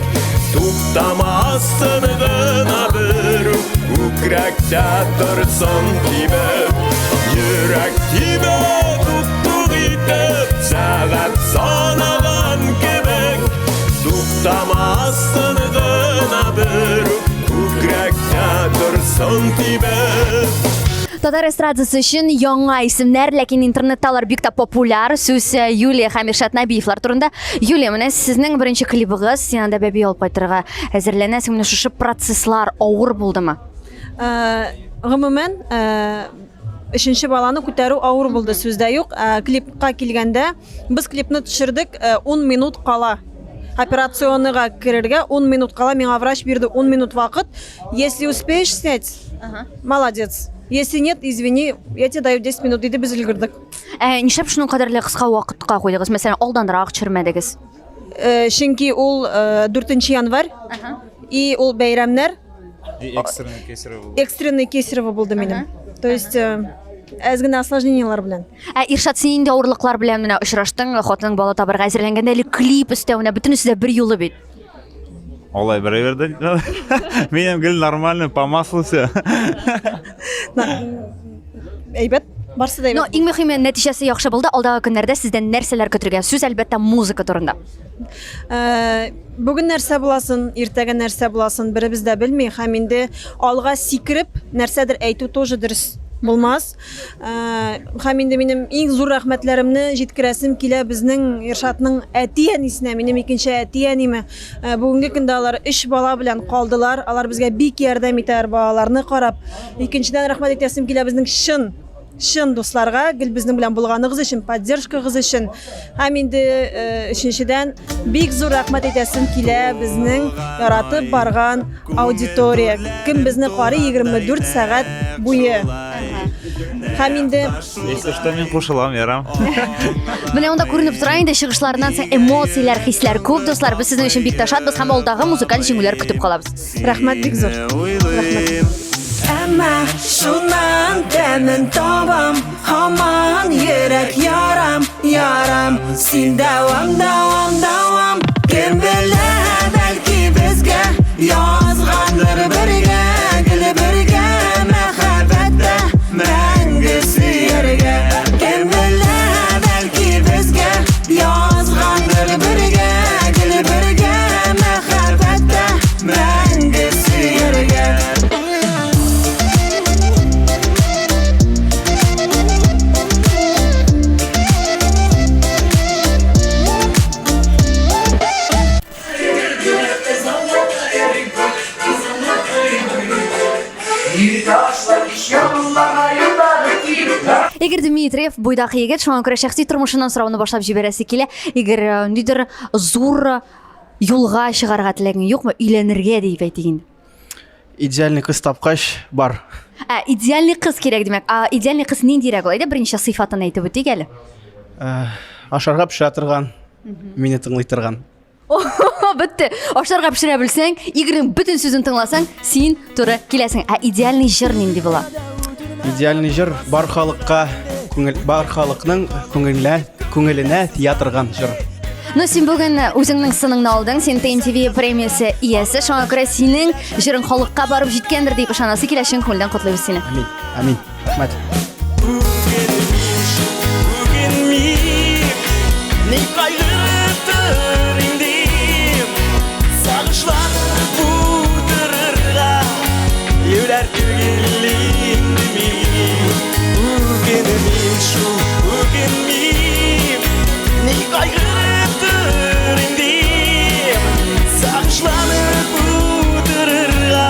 Туктамасын гына бер үк күкрәктә торсын тибеп. Йөрәк тибә тук-тук итеп, сәгать санаган кебек. Туктамасын гына бер үк күкрәктә торсын тибеп. Татар эстрадасы өчен яңа исемнәр, ләкин интернетта алар бик тә популяр. Сүз э, Юлия һәм Иршат Нәбиевлар турында. Юлия, менә сезнең беренче клибыгыз, син анда бәби алып кайтырга әзерләнәсең. Менә шушы процесслар авыр булдымы? Э, гомумән, э, өченче баланы күтәрү авыр булды, сүз дә юк. Э, клипка килгәндә, без клипны төшердек 10 минут кала. Операционныйга керергә 10 минут кала миңа врач бирде 10 минут вакыт. Если успеешь снять, молодец. Если нет, извини, я тебе даю 10 минут, диде, без өлгердек. Ә нишләп шуның кадәрле кыска вакытка куйдыгыз? Мәсәлән, алданрак төшермәдегез? Э, чөнки ул 4 э, январь. И ул бәйрәмнәр И экстренный кесарево булды. Экстренный кесарево булды минем. То есть э, әз генә осложнениелар белән. Ә Иршат, син нинди авырлыклар белән менә очраштың, хатының бала табарга әзерләнгәндә әле клип өстәвенә бөтенесе дә бер юлы бит. Алай бер әйбер дә Минем гел нормально, по маслу все. Әйбәт, барсы да Но әйбәт. иң мөһиме нәтиҗәсе яхшы булды. Алдагы көннәрдә сездән нәрсәләр көтергә? Сүз әлбәттә музыка турында. Э, Бүген нәрсә буласын, иртәгә нәрсә буласын беребез дә белми һәм инде алга сикереп нәрсәдер әйтү тоже дөрес булмас. Э, һәм инде минем иң зур рәхмәтләремне җиткерәсем килә безнең Иршатның әти-әнисенә, минем икенче әти-әниемә. Э, бүгенге көндә алар өч бала белән калдылар. Алар безгә бик ярдәм итәләр балаларны карап. Икенчедән рәхмәт әйтәсем килә безнең чын чын дусларга, гел безнең белән булганыгыз өчен, поддержкагыз өчен. Һәм инде э, өченчедән, бик зур рәхмәт әйтәсем килә безнең яратып барган аудитория. Кем безне карый 24 сәгать буе. Һәм инде Если что, мин кушылам, ярам. Менә монда күренеп тора инде чыгышларыннан соң эмоцияләр, хисләр күп, дуслар. Без сезнең өчен бик тә шатбыз һәм алдагы музыкаль җиңүләр көтеп калабыз. Рәхмәт бик зур. Рәхмәт. Әмма шуннан тәмен табам, һаман йөрәк ярам, ярам. Син дәвам, дәвам, дәвам. Кем белә, бәлки безгә язгандыр бергә, гел бергә мәхәббәттә мәңге сөяргә. Кем белә, бәлки безгә язгандыр бергә, гел бергә мәхәббәттә мәңге сөяргә. Игорь Дмитриев, буйдак егет, шуңа күрә шәхси тормышыннан сорауны башлап җибәрәсе килә. Игорь, э, ниндидер зур юлга чыгарга теләгең юкмы? Өйләнергә дип әйтик инде. Идеальный кыз тапкач, бар. Ә, идеальный кыз кирәк димәк. Ә идеальный кыз ниндирәк ул? Әйдә берничә сыйфатын әйтеп үтик әле. Э, ашарга пешерә торган, мине тыңлый торган. Бетте. Ашарга пешерә белсәң, Игорьнең бөтен сүзен тыңласаң, син туры киләсең. Ә идеальный җыр нинди була? Идеальный җыр бар халыкка, күңел, бар халыкның күңеленә, күңеленә тия торган җыр. Ну, син бүген үзеңнең сыныңны алдың, син ТНТВ премиясе иясе, шуңа күрә синең җырың халыкка барып җиткәндер дип ышанасы килә, чын күңелдән котлыйбыз сине. Амин. Амин. Рәхмәт. Ни кайгыртыр инде Сагышланып утырырга Юләр түгел инде мин Үкенмим шул, үкенмим Ни кайгыртыр инде Сагышланып утырырга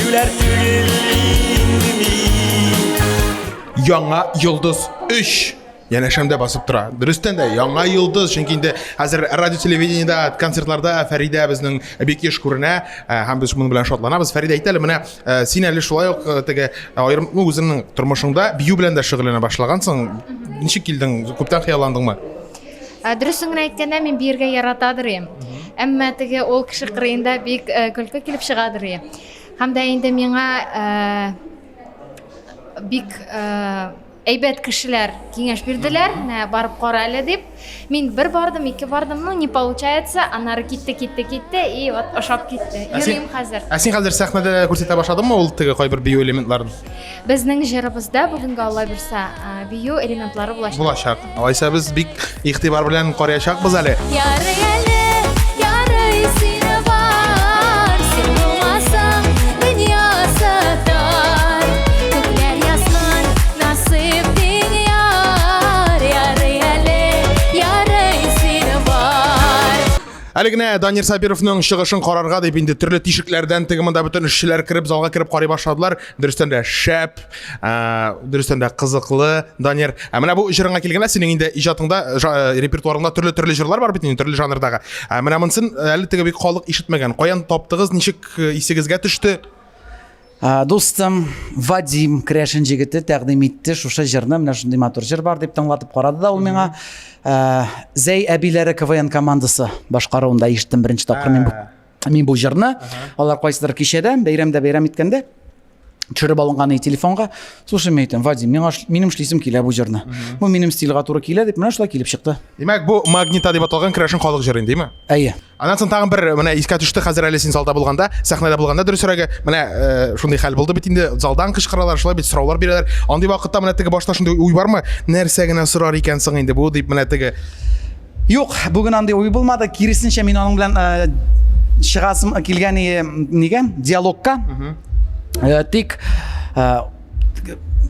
Юләр түгел инде мин Яңа йолдыз 3 янәшәмдә басып тора. Дөрестән дә яңа йолдыз, чөнки инде хәзер радио телевидениедә, концертларда Фәридә безнең бик еш күренә э, һәм без моның белән шатланабыз. Фәридә әйт әле, менә э, син әле шулай ук э, теге аерым ну, үзеңнең тормышыңда бию белән дә шөгыльләнә башлагансың. Ничек килдең? Күптән хыялландыңмы? Дөресен генә әйткәндә, мин биергә яратадыр идем. Әмма теге ул кеше кырыенда бик көлке килеп чыгадыр иде. Һәм дә инде миңа бик әйбәт кешеләр киңәш бирделәр, менә барып кара әле дип. Мин бер бардым, ике бардым, ну не получается, аннары китте, китте, китте и вот ошап китте. Ә син- Йөрим хәзер. Ә син хәзер сәхнәдә күрсәтә башладыңмы ул теге кайбер бию элементларын? Безнең җырыбызда бүгенге Алла бирса, бию элементлары булачак. Булачак. Алайса без бик игътибар белән караячакбыз әле. Ярый әле, ярый сине бар, син булмасаң, дөньясы тар. Күкләр язган насыйп дин яр, ярый әле, ярый сине бар. Әле генә Данир Сабировның чыгышын карарга дип инде төрле тишекләрдән теге монда бөтен эшчеләр кереп залга кереп карый башладылар. Дөрестән дә шәп, ә, дөрестән дә кызыклы Данир. Ә менә бу җырыңа килгәндә синең инде иҗатыңда, э, репертуарыңда төрле-төрле җырлар бар бит инде, төрле жанрдагы. Ә менә монысын әле теге бик халык ишетмәгән. Каян таптыгыз, ничек э, исегезгә төште? А, Дустым Вадим керәшен җегете тәкъдим итте шушы җырны, менә шундый матур җыр бар дип тыңлатып карады да ул миңа. Ә, Зәй әбиләре КВН командасы башкаруында ишеттем беренче тапкыр мин бу. Мин бу җырны, алар кайсыдыр кичәдә, бәйрәмдә бәйрәм иткәндә, төшереп алынган и телефонга. Слушай, мин әйтәм, Вадим, миңа минем эшлисем килә бу җырны. Бу минем стильгә туры килә дип, менә шулай килеп чыкты. Димәк, бу Магнита дип аталган керәшен халык җыры инде, димме? Әйе. Аннан соң тагын бер менә искә төште, хәзер әле син залда булганда, сәхнәдә булганда дөресрәге, менә э, шундый хәл булды бит инде, залдан кычкыралар, шулай бит сораулар бирәләр. Андый вакытта менә теге башта шундый уй бармы? Нәрсә генә сорар икән соң инде бу дип менә теге Юк, бүген андый уй булмады. Киресенчә, мин аның белән э, чыгасым килгән иде нигә? Диалогка. Э, тик э,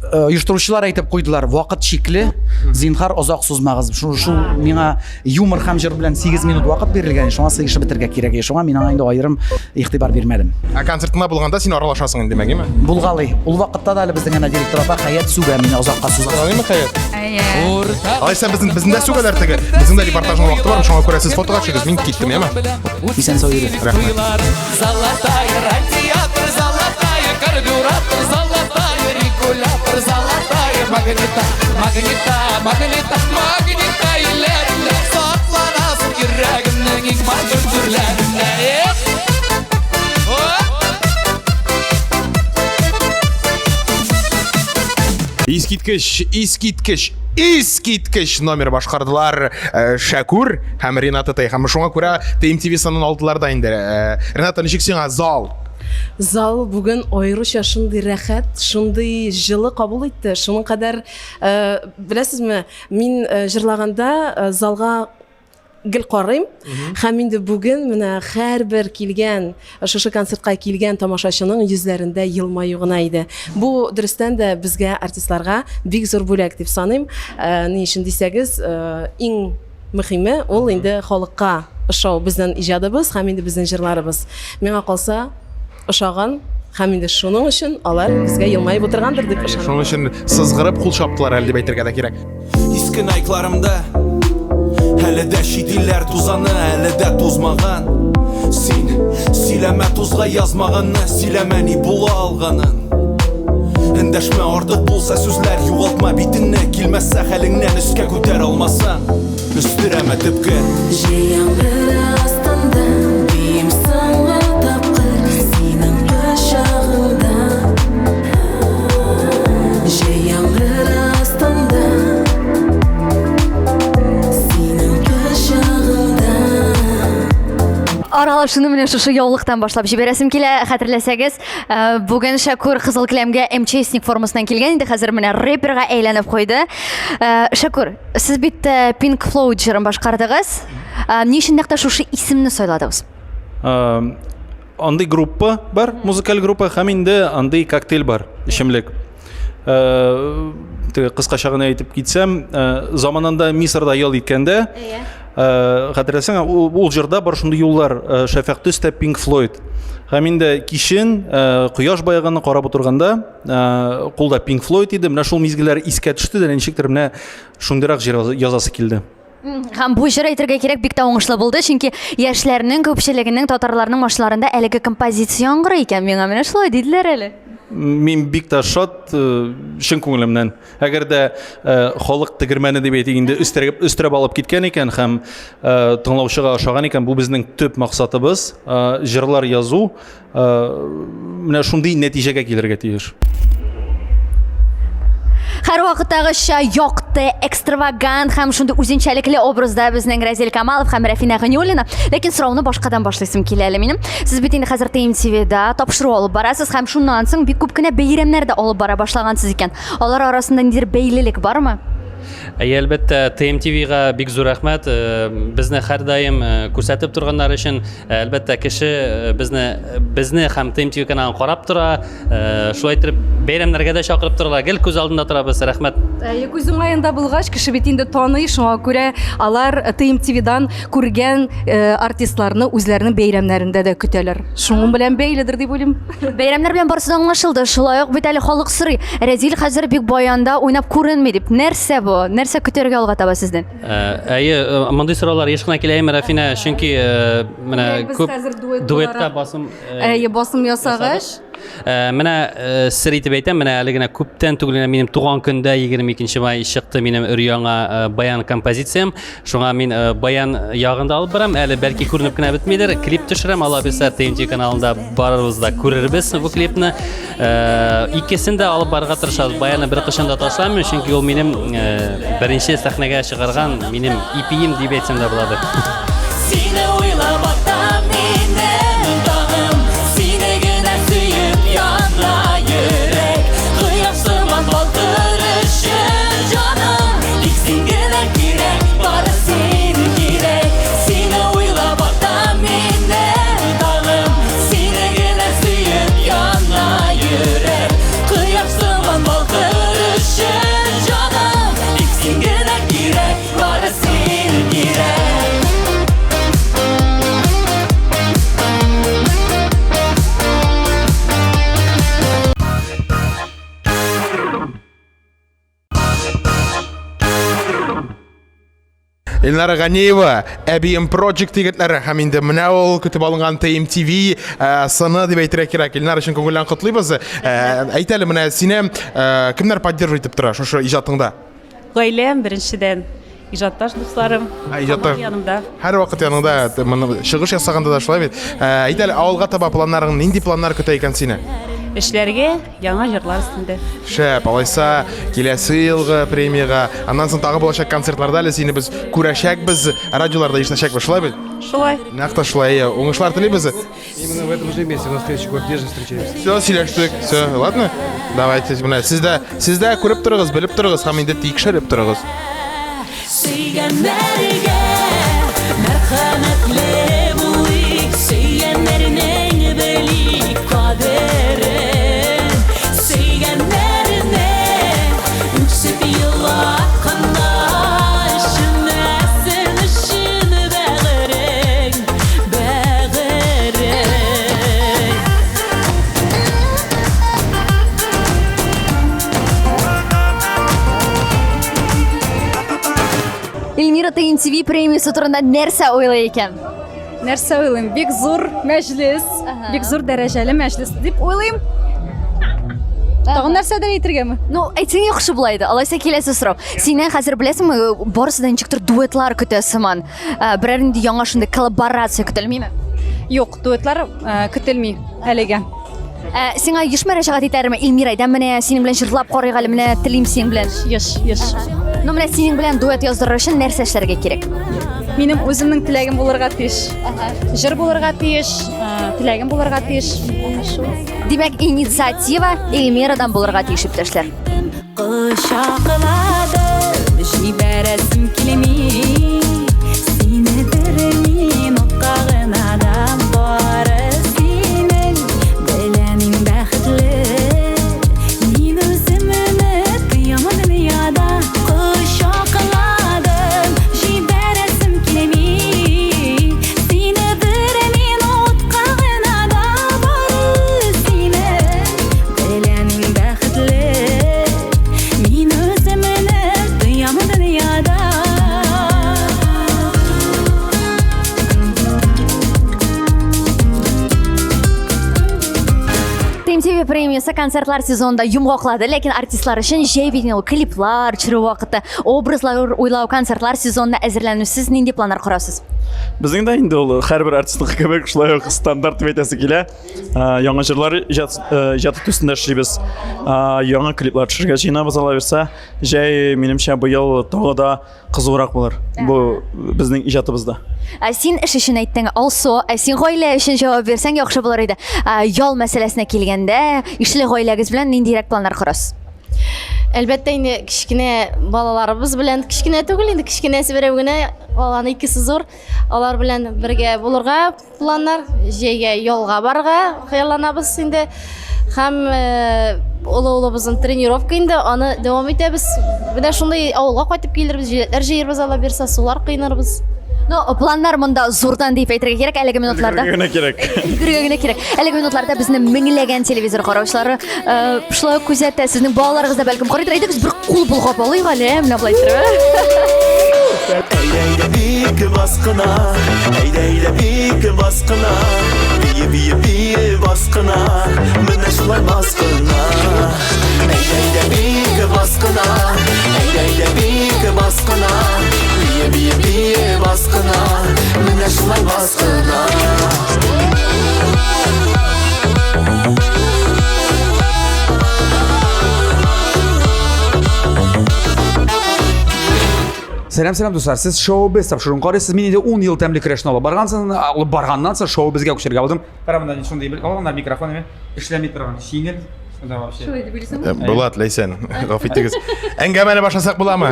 оештыручылар әйтеп куйдылар, вакыт чикле, зинһар озак сузмагыз. Шул шул миңа юмор һәм җыр белән 8 минут вакыт бирелгән, шуңа сыешып бетерергә кирәк. Шуңа мин аңа инде аерым игътибар бирмәдем. Ә концертында булганда син аралашасың инде, димәк, әйме? Булгалый. Ул вакытта да әле безнең әнә директор апа Хәят сүгә мине озакка суза. Булгалыймы Хәят? Алайса безнең безнең дә сүгәләр теге. Безнең дә репортажның вакыты бар, шуңа күрә сез фотога төшегез, мин киттем, яме? Исән сау йөре. Рәхмәт. Золотая радиатор, золотая карбюратор, золотая регулятор, золотая магнита, магнита, магнита, магнита илләрендә сакланасың йөрәгемнең иң матур түрләрендә. Эх! Искиткеч, искиткеч, искиткеч номер башкардылар э, Шәкүр һәм Рената Тай. Һәм шуңа күрә TMTV санын алдылар да инде. Э, Рената, ничек сиңа зал? Зал бүген аеруча шундый рәхәт, шундый җылы кабул итте. Шуның кадәр, э, беләсезме, мин э, җырлаганда э, залга гел карыйм. Һәм инде бүген менә һәрбер килгән, шушы концертка килгән тамашачының йөзләрендә елмаю гына иде. Бу дөрестән дә безгә, артистларга бик зур бүләк дип саныйм. Ни өчен дисәгез, иң мөһиме ул инде халыкка ошау безнең иҗадыбыз һәм инде безнең җырларыбыз. Миңа калса, ошаган һәм инде шуның өчен алар безгә елмаеп утыргандыр дип ышанам. Шуның өчен сызгырып кул чаптылар әле дип әйтергә дә кирәк. Иске найкларымда Әле дә чит илләр тузаны Әле дә тузмаган Син сөйләмә тузга язмаганны Сөйләмә ни була алганын Эндәшмә артык булса сүзләр Югалтма битеңне Килмәсә хәлеңнән өскә күтәр алмасаң Өстерәмә төпкә Җәй яңгыры астында биим соңгы тапкыр синең кочагыңда. Җәй яңгыры астында синең кочагыңда. Аралашуны менә шушы яулыктан башлап җибәрәсем килә. Хәтерләсәгез, э, бүген Шәкүр кызыл келәмгә МЧСник формасыннан килгән инде, хәзер менә рэперга әйләнеп куйды. Э, Шәкүр, Сез бит э, Pink Floyd җырын башкардыгыз. Э, ни өчен нәкъ тә шушы исемне сайладыгыз? Э, андый группа бар, музыкаль группа, һәм инде андый коктейль бар, эчемлек. Теге кыскача гына әйтеп китсәм, заманында Мисырда ял иткәндә, хәтерләсәң, ул җырда бар шундый юллар, Шәфәкъ төстә Pink Floyd. Һәм инде кичен кояш баеганны карап утырганда, кулда Pink Floyd иде, менә шул мизгелләр искә төште дә, ничектер менә Шундыйрак җыр язасы килде. Һәм бу җыр әйтергә кирәк бик тә уңышлы булды, чөнки яшьләрнең күпчелегенең татарларның машиналарында әлеге композиция яңгырый икән. Миңа менә шулай диделәр әле. Мин бик тә шат, э, чын күңелемнән. Әгәр дә э, халык тегермәне дип әйтик инде өстерәп, өстерәп алып киткән икән һәм э, тыңлаучыга ошаган икән, бу безнең төп максатыбыз, җырлар язу, Э, менә шундый нәтиҗәгә килергә тиеш. Һәрвакыттагыча якты, экстравагант һәм шундый үзенчәлекле образда безнең Рәзил Камалов һәм Рәфинә Ганиуллина. Ләкин сорауны башкадан башлыйсым килә әле минем. Сез бит инде хәзер ТМТВда тапшыру алып барасыз һәм шуннан соң бик күп кенә бәйрәмнәр дә алып бара башлагансыз икән. Алар арасында ниндидер бәйлелек бармы? Әйе, әлбәттә, ТМТВ-га бик зур рәхмәт. Э, безне һәрдаим э, күрсәтеп торганнар өчен. Э, әлбәттә, кеше безне безне һәм ТМТВ каналын карап тора. Шулай итеп, бәйрәмнәргә дә чакырып торалар. Гел күз алдында торабыз. Рәхмәт. Әйе, күз уңаенда булгач, кеше бит инде таный, шуңа күрә алар ТМТВ-дан күргән артистларны үзләренең бәйрәмнәрендә дә көтәләр. Шуның белән бәйледер дип уйлыйм. Бәйрәмнәр белән барысы да аңлашылды. Шулай ук бит әле халык сорый. Рәзил хәзер бик баянда уйнап күренми дип. Нәрсә бу? Нәрсә көтәргә алга таба сездән? Э, әйе, э, мондый сораулар еш кына килә име, Рафинә, чөнки э, менә күп дуэтка басым Әйе, басым ясагач. Менә сер итеп әйтәм, менә әле генә күптән түгел генә минем туган көндә 22 май чыкты минем өр-яңа баян композициям. Шуңа мин баян ягында алып барам. Әле бәлки күренеп кенә бетмидер. Клип төшерәм, Алла бирсә, TMT каналында барыбыз да күрербез бу клипны. Икесен дә алып барырга тырышабыз. Баянны беркайчан да ташламыйм, чөнки ул минем беренче сәхнәгә чыгарган минем ипием дип әйтсәм дә буладыр. Сине уйлап атам минем таңым, Сине генә сөеп яна йөрәк. Кояш сыман балкыр өчен җаным, Тик син генә кирәк, бары син кирәк. Сине уйлап атам минем таңым, Сине генә сөеп яна йөрәк. Кояш сыман балкыр өчен җаным, Тик син генә кирәк, бары син кирәк. Эльнара Ганиева, Әбием Project егетләре һәм инде менә ул көтеп алынган TMTV сыны дип әйтергә кирәк. Эльнара өчен күңелдән котлыйбыз. Әйт әле, менә сине кемнәр поддерживать итеп тора шушы иҗатыңда? Гаиләм беренчедән, иҗатташ дусларым. Иҗатташ. Янымда. Һәрвакыт яныңда, моны чыгыш ясаганда да шулай бит. Әйт әле, авылга таба планнарың, нинди планнар көтә икән сине? Эшләргә, яңа җырлар өстендә. Шәп, алайса киләсе елгы премиягә, аннан соң тагы булачак концертларда әле сине без күрәчәкбез, радиоларда ишетәчәкбез, шулай бит? Шулай. Нәкъ тә шулай, әйе. Уңышлар телибез. Именно в этом же месте, на следующий год, где же встречаемся? Все, сөйләштек. Все, ладно? Давайте, менә сез дә, сез дә күреп торыгыз, белеп торыгыз һәм инде тикшереп торыгыз. Сөйгәннәргә мәрхәмәтле булыйк, сөйгәннәрнең белик кадерен. Сөйгәннәрне үксеп елатканда өшемәсен өчен бәгырең, бәгырең. Эльмира TNTV премиясе турында нәрсә уйлый икән? Нәрсә уйлыйм? Бик зур мәҗлес, бик зур дәрәҗәле мәҗлес дип уйлыйм. Тагын нәрсәдер әйтергәме? Ну, әйтсәң яхшы була иде. Алайса киләсе сорау. Синнән хәзер беләсеңме, барысы да ничектер дуэтлар көтә сыман. Берәр нинди яңа шундый коллаборация көтелмиме? Юк, дуэтлар көтелми әлегә. Сиңа еш мөрәҗәгать итәрме Эльмира? Әйдә менә синең белән җырлап карыйк әле, менә телим синең белән. Еш, еш. Ну, менә синең белән дуэт яздырыр өчен нәрсә эшләргә кирәк? Минем үземнең теләгем булырга тиеш. Җыр булырга тиеш, теләгем булырга тиеш. Шул. Димәк, инициатива Эльмирадан булырга тиеш, иптәшләр. Кочакладым, җибәрәсем килми Сине бер минутка гына да бары синең белән мин бәхетле Мин үземне тоям дөньяда Кочакладым, җибәрәсем килми Сине бер минутка гына да бары синең белән мин бәхетле Мин үземне тоям дөньяда. TMTV премиясе концертлар сезонында йомгаклады, ләкин артистлар өчен җәй бит инде ул клиплар төшерү вакыты, образлар уйлау, концертлар сезонына әзерләнү. Сез нинди планнар корасыз? Безнең дә инде ул һәрбер артистныкы кебек шулай ук стандарт дип әйтәсе килә. Яңа җырлар иҗат иҗат итү өстендә эшлибез. Яңа клиплар төшерергә җыенабыз алла бирсә. Җәй, минемчә, быел тагы да кызурак булыр. Бу безнең иҗатыбызда. Ә син эш өчен әйттең, Алсу, ә син гаилә өчен җавап бирсәң яхшы булыр иде. Ял мәсьәләсенә килгәндә, ишле гаиләгез белән ниндирәк планнар корасыз? Әлбәттә инде кечкенә балаларыбыз белән, кечкенә түгел инде, кечкенәсе берәү генә, калганы икесе зур. Алар белән бергә булырга планнар, җәйгә ялга барырга хыялланабыз инде. Һәм олы улыбызның тренировка инде, аны дәвам итәбез. Менә шундый авылга кайтып килербез, җиләкләр җыербыз, Алла бирса, сулар коенырбыз. Ну, планнар монда зурдан дип әйтергә кирәк әлеге минутларда. Өлгерергә генә кирәк. Өлгерергә генә кирәк. Әлеге минутларда безне меңләгән телевизор караучылары шулай ук күзәтә. Сезнең балаларыгыз да бәлкем карыйдыр. Әйдәгез бер кул болгап алыйк әле, менә болай иттереп. Әйдә, әйдә, бик баскына, әйдә, әйдә, бик баскына, бие, бие, бие баскына. Менә шулай бас кына. Әйдә, әйдә, бик бас кына. Әйдә, әйдә, бик бас кына. Бие, бие, бие, бас кына. Менә шулай бас кына. Сәлам, сәлам, дуслар. Сез шоу без тапшыруын карыйсыз. Мин инде 10 ел тәмле көрәшне алып баргансың, алып барганнан соң шоу безгә күчәргә булдым. Кара монда шундый бер алганнар микрофон эме эшләми торган, җиңел. Шунда вообще. Шулай дип уйлыйсыңмы? Э, Булат, Ләйсән, гафу итегез. Әңгәмәне башласак буламы?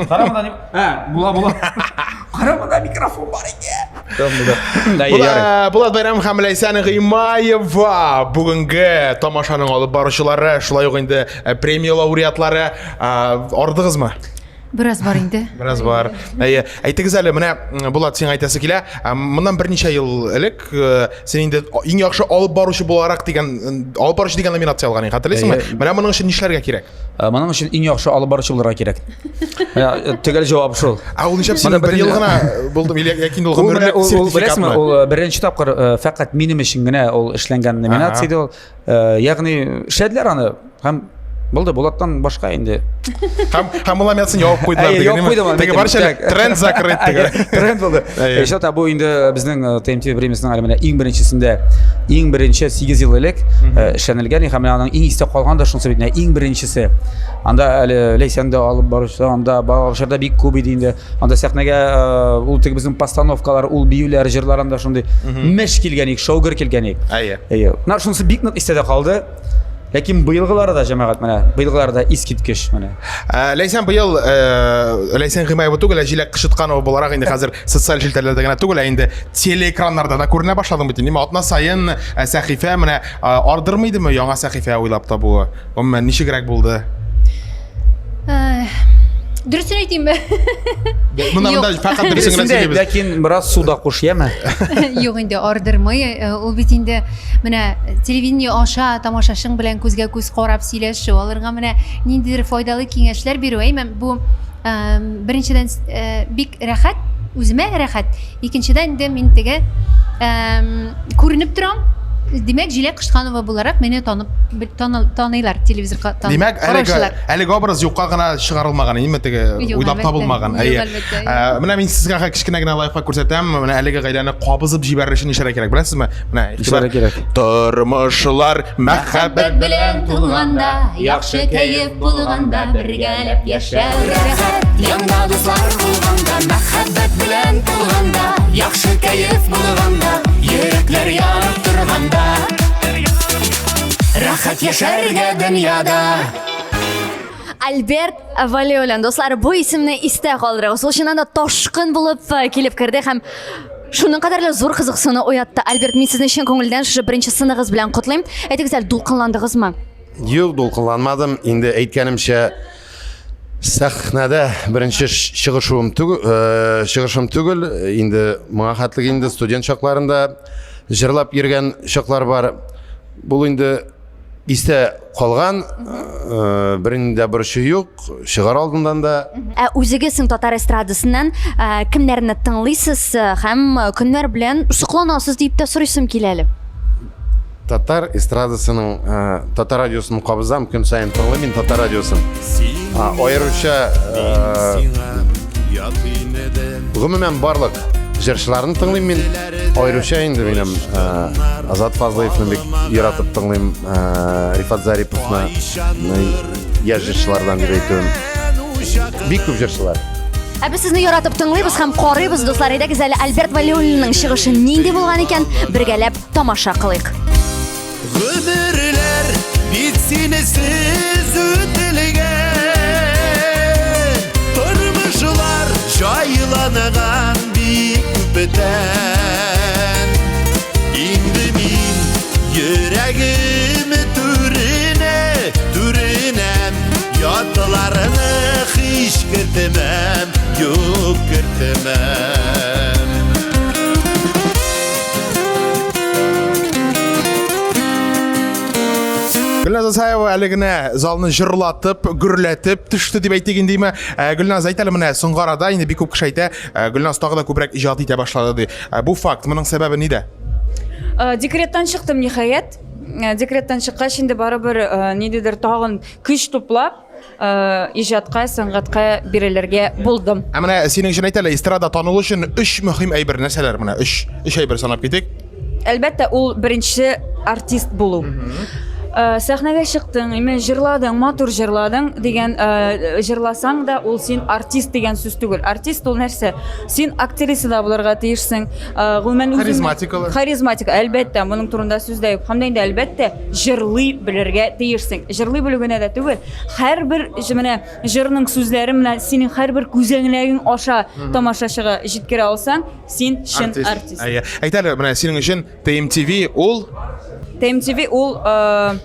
Кара монда ни? Ә, була, була. Кара монда микрофон бар икән. Булат, Булат Байрам һәм Ләйсән Гыймаева бүгенге тамашаның алып баручылары, шулай ук инде э, премия лауреатлары. Э, Ардыгызмы? Бераз бар инде. Бераз бар. Әйе, әйтегез әле, менә Булат, сиңа әйтәсе килә. Моннан берничә ел элек э, син инде иң яхшы алып баручы буларак дигән алып баручы дигән номинация алган идең, хәтерлисеңме? Менә моның өчен нишләргә кирәк? Э, моның өчен иң яхшы алып баручы булырга кирәк. Менә э, төгәл җавап шул. Ә ул нишләп синең бер ел гына булды или яки инде ул гомерлек сертификатмы? Ул беренче тапкыр фәкать минем өчен генә ул эшләнгән номинация иде ул. Ягъни эшләделәр аны һәм булды Булаттан башка инде. Һәм һәм ул номинацияне ябып куйдылар дигән. Ябып куйдым. Теге барча тренд закрыт дигән. Тренд булды. Еще та бу инде безнең TMT премиясенең әле менә иң беренчесендә, иң беренче 8 ел элек эшләнелгән һәм менә аның иң истә калган да шунысы бит менә иң беренчесе. Анда әле Ләйсән дә алып баручы, анда баручылар да бик күп иде инде. Анда сәхнәгә ул теге безнең постановкалар, ул биюләр, җырлар анда шундый мәш килгән ик, шоу гөр килгән ик. Әйе. Әйе. Менә шунысы бик нык истә дә калды. Ләкин быелгылары да җәмәгать менә, быелгылары да искиткеч менә. Ә, Ләйсән быел э, Ләйсән Гыймаева түгел, ә Җиләк Кышытканова буларак инде хәзер социаль челтәрләрдә генә түгел, ә инде телеэкраннарда да күренә башладың бит. Инде атна саен э, сәхифә менә э, ардырмыйдымы яңа сәхифә уйлап табуы? Гомумән ничегрәк булды? Дөресен әйтимме? Монда монда фәкать дөресен генә сөйлибез. Ләкин бераз су да куш, яме. Юк инде ардырмый. Э, ул бит инде менә телевидение аша тамашачың белән күзгә күз карап сөйләшү, аларга менә ниндидер файдалы киңәшләр бирү. Әйме, бу э, беренчедән э, бик рәхәт, үземә рәхәт. Икенчедән инде мин теге күренеп торам. Димәк, Җиләк Кыштанова буларак мине танып таныйлар телевизор Димәк, әлеге әлеге образ юкка гына чыгарылмаган, әйеме теге уйлап табылмаган. Әйе. Ә, менә мин сезгә кечкенә генә лайфхак күрсәтәм. Менә әлеге гаиләне кабызып җибәрер өчен нишләргә кирәк, беләсезме? Менә нишләргә кирәк? Тормышлар мәхәббәт белән тулганда, яхшы кәеф булганда бергәләп яшәү рәхәт. Янда дуслар булганда, мәхәббәт белән тулганда, яхшы кәеф булганда, йөрәкләр янып торганда. Рәхәт яшәргә дөньяда. Альберт Валиуллин, дуслар, бу исемне истә калдырыгыз. Ул чыннан да ташкын булып э, килеп керде һәм шуның кадәрле зур кызыксыну уятты. Альберт, мин сезне чын күңелдән шушы беренче сыныгыз белән котлыйм. Әйтегез әле, дулкынландыгызмы? Юк, дулкынланмадым. Инде әйткәнемчә, сәхнәдә беренче чыгышуым түгел, э, чыгышым түгел. Инде моңа хәтлек инде студент чакларында җырлап йөргән чаклар бар. Бул инде истә калган, э, бернинди дә борчу юк, чыгар алдыннан да. Ә үзегез соң татар эстрадасыннан э, кемнәрне тыңлыйсыз э, һәм кемнәр белән сокланасыз дип тә сорыйсым килә әле. Татар эстрадасының, татар радиосын кабызам, көн саен тыңлыйм мин татар радиосын. Аеруча гомумән барлык җырчыларны тыңлыйм мин. Аеруча инде минем Азат Фазлыевны бик яратып тыңлыйм, Рифат Зариповны, яшь җырчылардан дип әйтүем. Бик күп җырчылар. Ә без сезне яратып тыңлыйбыз һәм карыйбыз, дуслар. Әйдәгез әле Альберт Вәлиуллинның чыгышы нинди булган икән, бергәләп тамаша кылыйк. Гомерләр бит синесез үтелгән Тормышлар җайланыган бик күптән Инде мин йөрәгем түренә, түренә Ятларны һич кертмәм, юк кертмәм. Гөлназ Асаева әле генә залны җырлатып, гөрләтеп төште дип әйтик инде име. Ә, Гөлназ, әйт әле менә соңгы арада инде бик күп кеше әйтә, ә, Гөлназ тагы да күбрәк иҗат итә башлады ди. Ә, Бу факт, моның сәбәбе нидә? Декреттан чыктым, ниһаять. Декреттан чыккач инде барыбер ниндидер тагын көч туплап, иҗатка, сәнгатькә бирелергә булдым. Ә менә синең өчен әйт әле, эстрада танылу өчен өч мөһим әйбер нәрсәләр менә? Өч, өч әйбер санап китик. Әлбәттә, ул беренче артист булу. Сәхнәгә чыктың, име җырладың, матур җырладың дигән, җырласаң да, ул син артист дигән сүз түгел. Артист ул нәрсә? Син актриса да булырга тиешсең. Гомумән үзеңне Харизматикалы. Харизматик, әлбәттә, моның турында сүз дә юк. Һәм дә инде әлбәттә, җырлый белергә тиешсең. Җырлый белү генә дә түгел, һәрбер менә җырның сүзләре менә синең һәрбер күзәнәгең аша тамашачыга җиткерә алсаң, син чын артист. Әйе. Әйт әле, менә синең өчен TMTV ул TMTV ул э,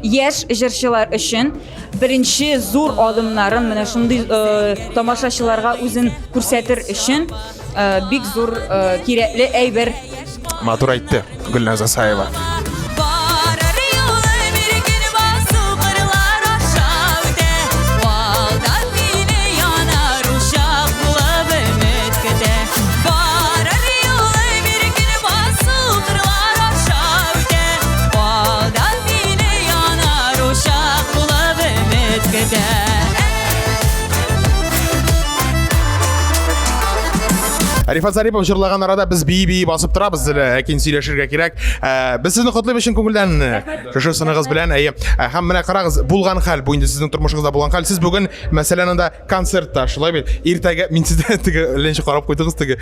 яшь җырчылар өчен беренче зур адымнарын менә шундый э, тамашачыларга үзен күрсәтер өчен э, бик зур э, кирәкле әйбер. Матур әйтте Гөлназ Асаева. Рифат Зарипов җырлаган арада без бии-бии басып торабыз, ләкин сөйләшергә кирәк. Ә, без сезне котлыйбыз чын күңелдән. Шушы сыныгыз белән, әйе. Ә, һәм менә карагыз, булган хәл, бу инде сезнең тормышыгызда булган хәл. Сез бүген, мәсәлән, анда концертта, шулай бит? Иртәгә мин сездә теге ленче карап куйдыгыз теге.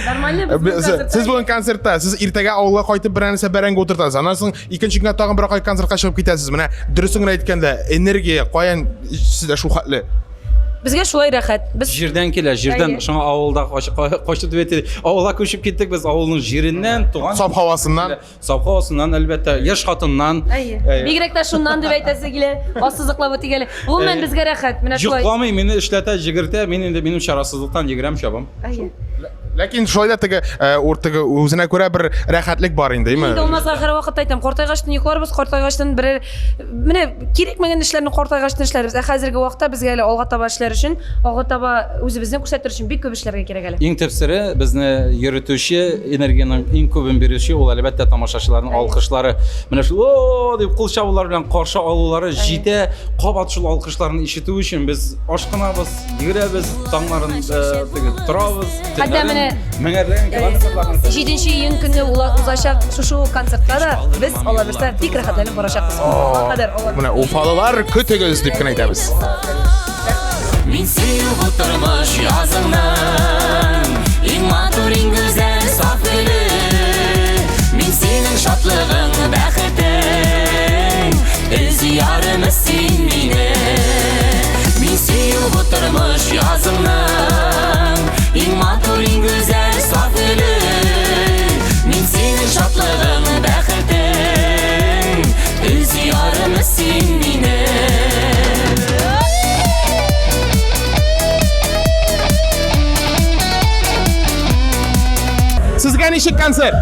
Нормально Сез бүген концертта, сез иртәгә авылга кайтып бер нәрсә бәрәңге утыртасыз. Аннан соң икенче көнгә тагын бер кай концертка чыгып китәсез. Менә дөресен генә әйткәндә, энергия каян сездә шул хәтле? Безгә шулай рәхәт. Без җирдән килә, җирдән. Шуңа авылда качып дип әйтә. Авылга күчеп киттек без авылның җиреннән, туган саф һавасыннан. Саф һавасыннан, әлбәттә, яшь хатыннан. Әйе. Бигрәк тә шуннан дип әйтәсе килә. Ассызыклап үтик әле. Гомумән безгә рәхәт. Менә шулай. Йокламый, мине эшләтә, җегертә. Мин инде минем чарасызлыктан йөгерәм, чабам. Әйе. Ләкин шулай да теге, э, теге үзенә күрә бер рәхәтлек бар инде, әйме? Инде алмазга һәрвакыт әйтәм, картайгачтын йокларбыз, картайгачтын берәр менә кирәкмәгән эшләрне картайгачтын эшләрбез. Ә хәзерге вакытта безгә әле алга таба эшләр өчен, алга таба үзебезне күрсәтер өчен бик күп эшләргә кирәк әле. Иң төп сере безне йөртүче, энергиянең иң күбен бирүче ул әлбәттә тамашачыларның алкышлары. Менә шул о дип кул чабулар белән каршы алулары җитә. Кабат шул алкышларны ишетү өчен без ашкынабыз, йөгерәбез, таңнарын э, теге торабыз. Хәтта менә меңәрләгән километрларны 7 июнь көнне узачак шушы ук концертка да без Алла бирсә бик рәхәтләнеп барачакбыз. Уфага кадәр Алла. Менә уфалылар көтегез дип кенә әйтәбез. Мин сөю бу тормыш языңның Иң матур, иң гүзәл саф гөле Мин синең шатлыгың, бәхетең Өз ярымы син мине Мин сөю бу тормыш языңның Иң матур, иң гүзәл саф гөле Мин синең шатлыгың, бәхетең Өз ярымы син мине Сезгә ничек концерт?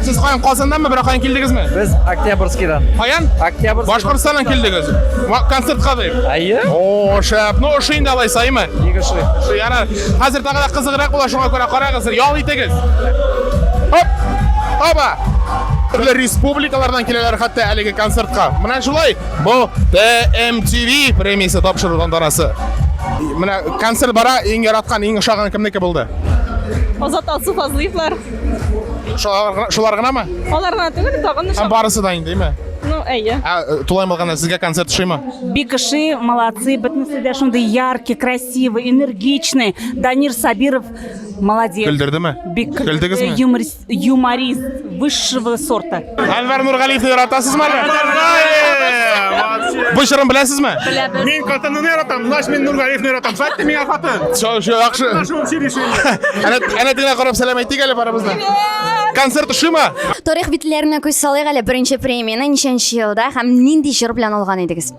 Сез каян Казаннанмы, берәр каян килдегезме? Без Октябрьскийдан. Каян? Октябрьский. Башкортстаннан килдегез. Концертка дип. Әйе. О, шәп. Ну, ошый инде алайса, әйме? Бик ошый. Ошый, ярар. Хәзер тагы да кызыграк була, шуңа күрә карагыз, ял итегез. Хоп! Оба! Төрле республикалардан киләләр хәтта әлеге концертка. Менә шулай, бу TMTV премиясе тапшыру тантанасы. Менә концерт бара, иң яраткан, иң ошаган кемнеке булды? Азат Алсу Фазлыевлар. Шулар, шулар гынамы? Алар гына түгел, тагын Һәм барысы да инде, әйме? Ну, әйе. Ә э, тулаем алганда сезгә концерт ошыймы? Бик ошый, молодцы, бөтенесе дә шундый яркий, красивый, энергичный. Данир Сабиров молодец. Көлдердеме? Бик Көлдегезме? Юморист, юморист высшего сорта. Әнвәр Нургалиевны яратасызмы әллә? Бу җырын беләсезме? Беләбез. Мин хатынны яратам, значит мин Нургалиевны яратам. Хәтта миңа хатын. Шо, шо, яхшы. Наше общее решение. Әнә, әнә тегенә карап сәлам әйтик әле барыбызны. Концерт ошыймы? Тарих битләренә күз салыйк әле, беренче премияне ничәнче елда һәм нинди җыр белән алган идегез?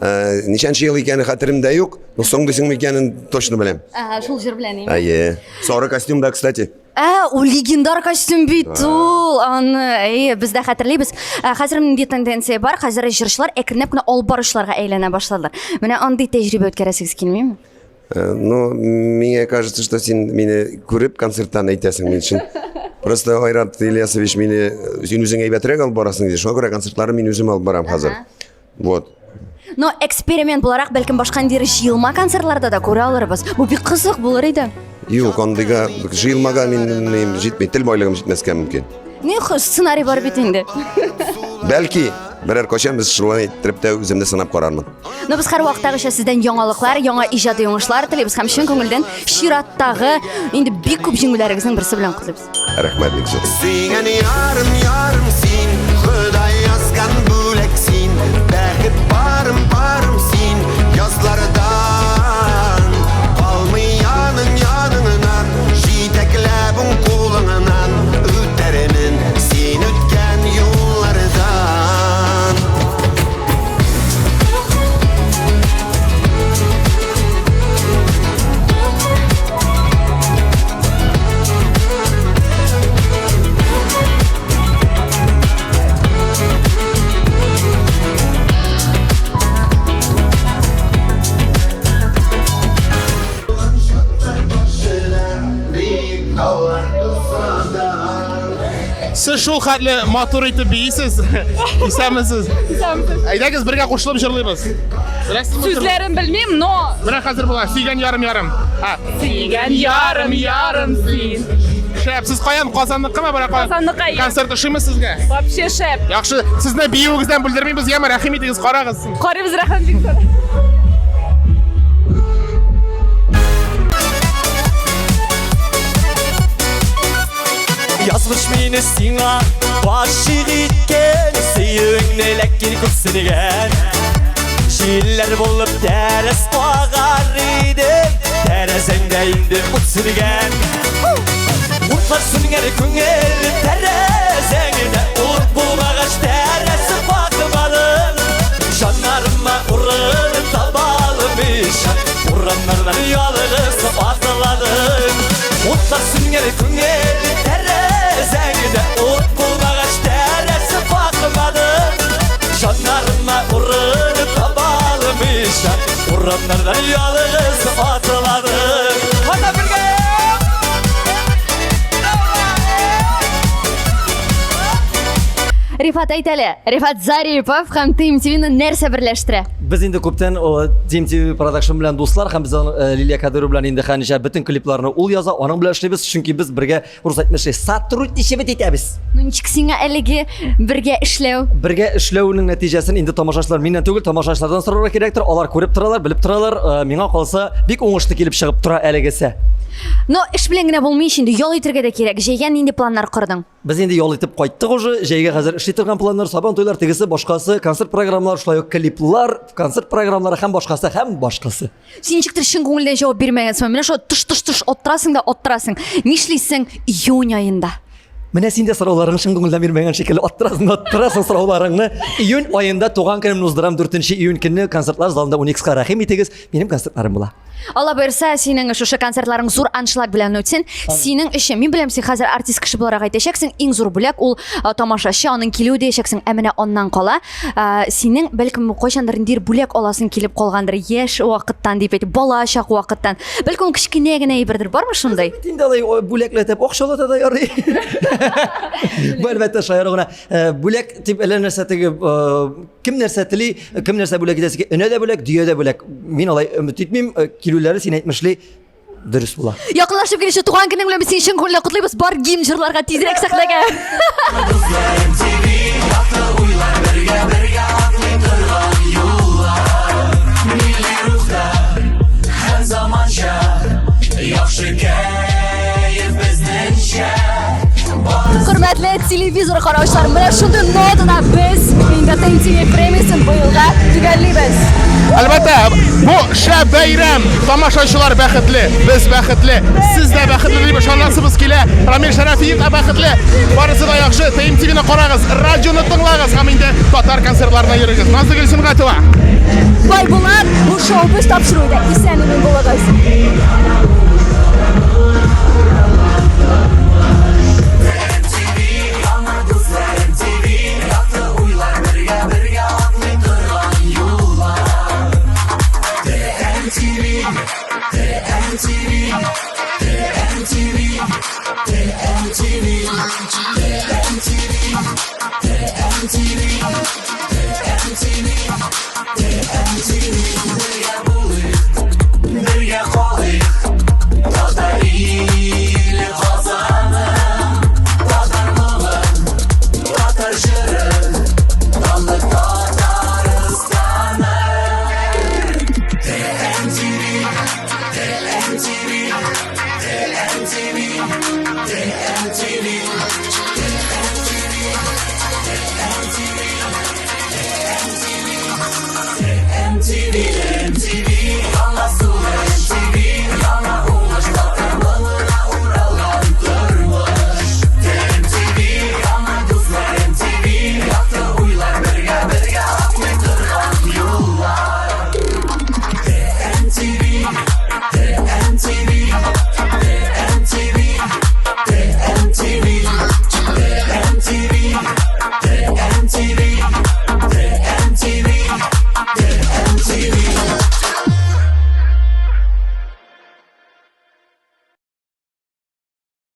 Э, ничәнче ел икәне хәтеремдә юк, но соң дисеңме икәнен точно беләм. Ага, шул җыр белән, әйме? Әйе. Сары костюмда, кстати. Ә, ул легендар костюм бит ул. Аны, әйе, без дә хәтерлибез. Ә, хәзер нинди тенденция бар? Хәзер җырчылар әкренләп кенә алып баручыларга әйләнә башладылар. Менә андый тәҗрибә үткәрәсегез килмиме? Э, ну, миңа кажется, что син мине күреп концерттан әйтәсең мин чын. Просто Айрат Ильясович мине син үзең әйбәтрәк алып барасың диде. Шуңа күрә концертларны мин үзем алып барам хәзер. Вот. Но эксперимент буларак, бәлкем башка ниндидер җыелма концертларда да күрә алырбыз. Бу бик кызык булыр иде. Юк, андыйга җыелмага мин җитми, тел байлыгым җитмәскә мөмкин. Ни хуш, сценарий бар бит инде. Бәлки, берәр кайчан без шулай иттереп тә үземне сынап карармын. Но без һәрвакыттагыча сездән яңалыклар, яңа иҗади уңышлар телибез һәм чын күңелдән чираттагы инде бик күп җиңүләрегезнең берсе белән котлыйбыз. Рәхмәт бик зур. Сөйгән ярым, ярым син, Ходай язган бүләк син, Бәхет барым, барым син, Язлардан калмый яның яныңнан, Җитәкләп уң кулыңнан Үтәрмен син үткән юллардан. Сез шул хәтле матур итеп биисез. Исәнмесез. Исәнмесез. Әйдәгез бергә кушылып җырлыйбыз. Беләсезме? Сүзләрен белмим, но Менә хәзер була. Сөйгән ярым ярым. А. Сөйгән ярым, ярым син. Шәп, сез каян? Казанныкымы? Бара каян? Казанныкы, әйе. Концерт ошыймы сезгә? Вообще шәп. Яхшы, сезне биюегездән бүлдермибез, яме, рәхим итегез, карагыз. Карыйбыз, рәхмәт бик зур. Язмыш мине сиңа гашыйк иткән, сөюеңне ләкин күпсенгән. Җилләр булып тәрәз кагар идем, тәрәзәңдә инде ут сүнгән. Утлар сүнгән күңел тәрәзәңдә, ут булмагач тәрәз какмадым. Җаннарыма урын таба алмыйча, урамнардан ялгыз атладым. Утлар сүнгән күңел тәрәзәңдә, ут булмагач тәрәз какмадым. Җаннарыма урын таба алмыйча, урамнардан ялгыз атладым. Хата бергә! Рифат әйт әле, Рифат Зарипов һәм Team TV-ны нәрсә берләштерә? Без инде күптән Team TV Production белән дуслар һәм без Лилия Кадырова белән инде хәничә бөтен клипларны ул яза, аның белән эшлибез, чөнки без бергә Рус әйтмешли, сотрудничать итәбез. Ну ничек сиңа әлеге бергә эшләү? Бергә эшләүнең нәтиҗәсен инде тамашачылар миннән түгел, тамашачылардан сорарга кирәктер. Алар күреп торалар, белеп торалар. Э, миңа калса, бик уңышлы килеп чыгып тора әлегесе. Но эш белән генә булмый ич инде, ял итәргә дә кирәк. Җәйгә нинди планнар кордың? Без инде ял итеп кайттык уже. Җәйгә хәзер эшли торган планнар, сабан туйлар, тегесе, башкасы, концерт программалары, шулай ук клиплар, концерт программалары һәм башкасы, һәм башкасы. Син ничектер чын күңелдән җавап бирмәгәнсең. Менә шул тыш-тыш-тыш аттырасың да аттырасың. Нишлисең июнь аенда? Менә син дә сорауларың чын күңелдән бирмәгән шикелле аттырасың да аттырасың сорауларыңны. Июнь аенда туган көнемне уздырам, 4 июнь көнне концертлар залында Уникска рәхим итегез. Минем концертларым була. Алла боерса, синең шушы концертларың зур аншлаг белән үтсен. Синең өчен, мин беләм, син хәзер артист кеше буларак әйтәчәксең, иң зур бүләк ул тамашачы, аның килүе диячәксең. Ә менә аннан кала, синең бәлкем кайчандыр ниндидер бүләк аласың килеп калгандыр, яшь вакыттан дип әйтеп, бала чак вакыттан. Бәлкем ул кечкенә генә әйбердер, бармы шундый? Инде алай бүләкләтеп акчалата да ярый. Бу әлбәттә шаяру гына. Бүләк дип әллә нәрсә теге кем нәрсә тели, кем нәрсә бүләк итәсе, өнә дә бүләк, дөя дә бүләк. Мин алай өмет итмим, килүләре син әйтмешли дөрес була. Якынлашып килүче туган көнең белән без сине чын күңелдән котлыйбыз. Бар гимн җырларга тизрәк сәхнәгә. Яхшы кәеф безнеңчә. Хөрмәтле телевизор караучылар, менә шундый нотада без инде TMTV премиясен быелга төгәллибез. Әлбәттә, бу шәп бәйрәм. Тамашачылар бәхетле, без бәхетле, сез дә бәхетле дип ышанасыбыз килә. Рамил Шәрәфиев та бәхетле. Барысы да яхшы. TMTV-ны карагыз, радионы тыңлагыз һәм инде татар концертларына йөрегез. Назлыгөл Сөнгатова. Байбулат, бу шоу без тапшыру иде. Исән-имин булыгыз. TMTV, TMTV, TMTV, TMTV. TMTV.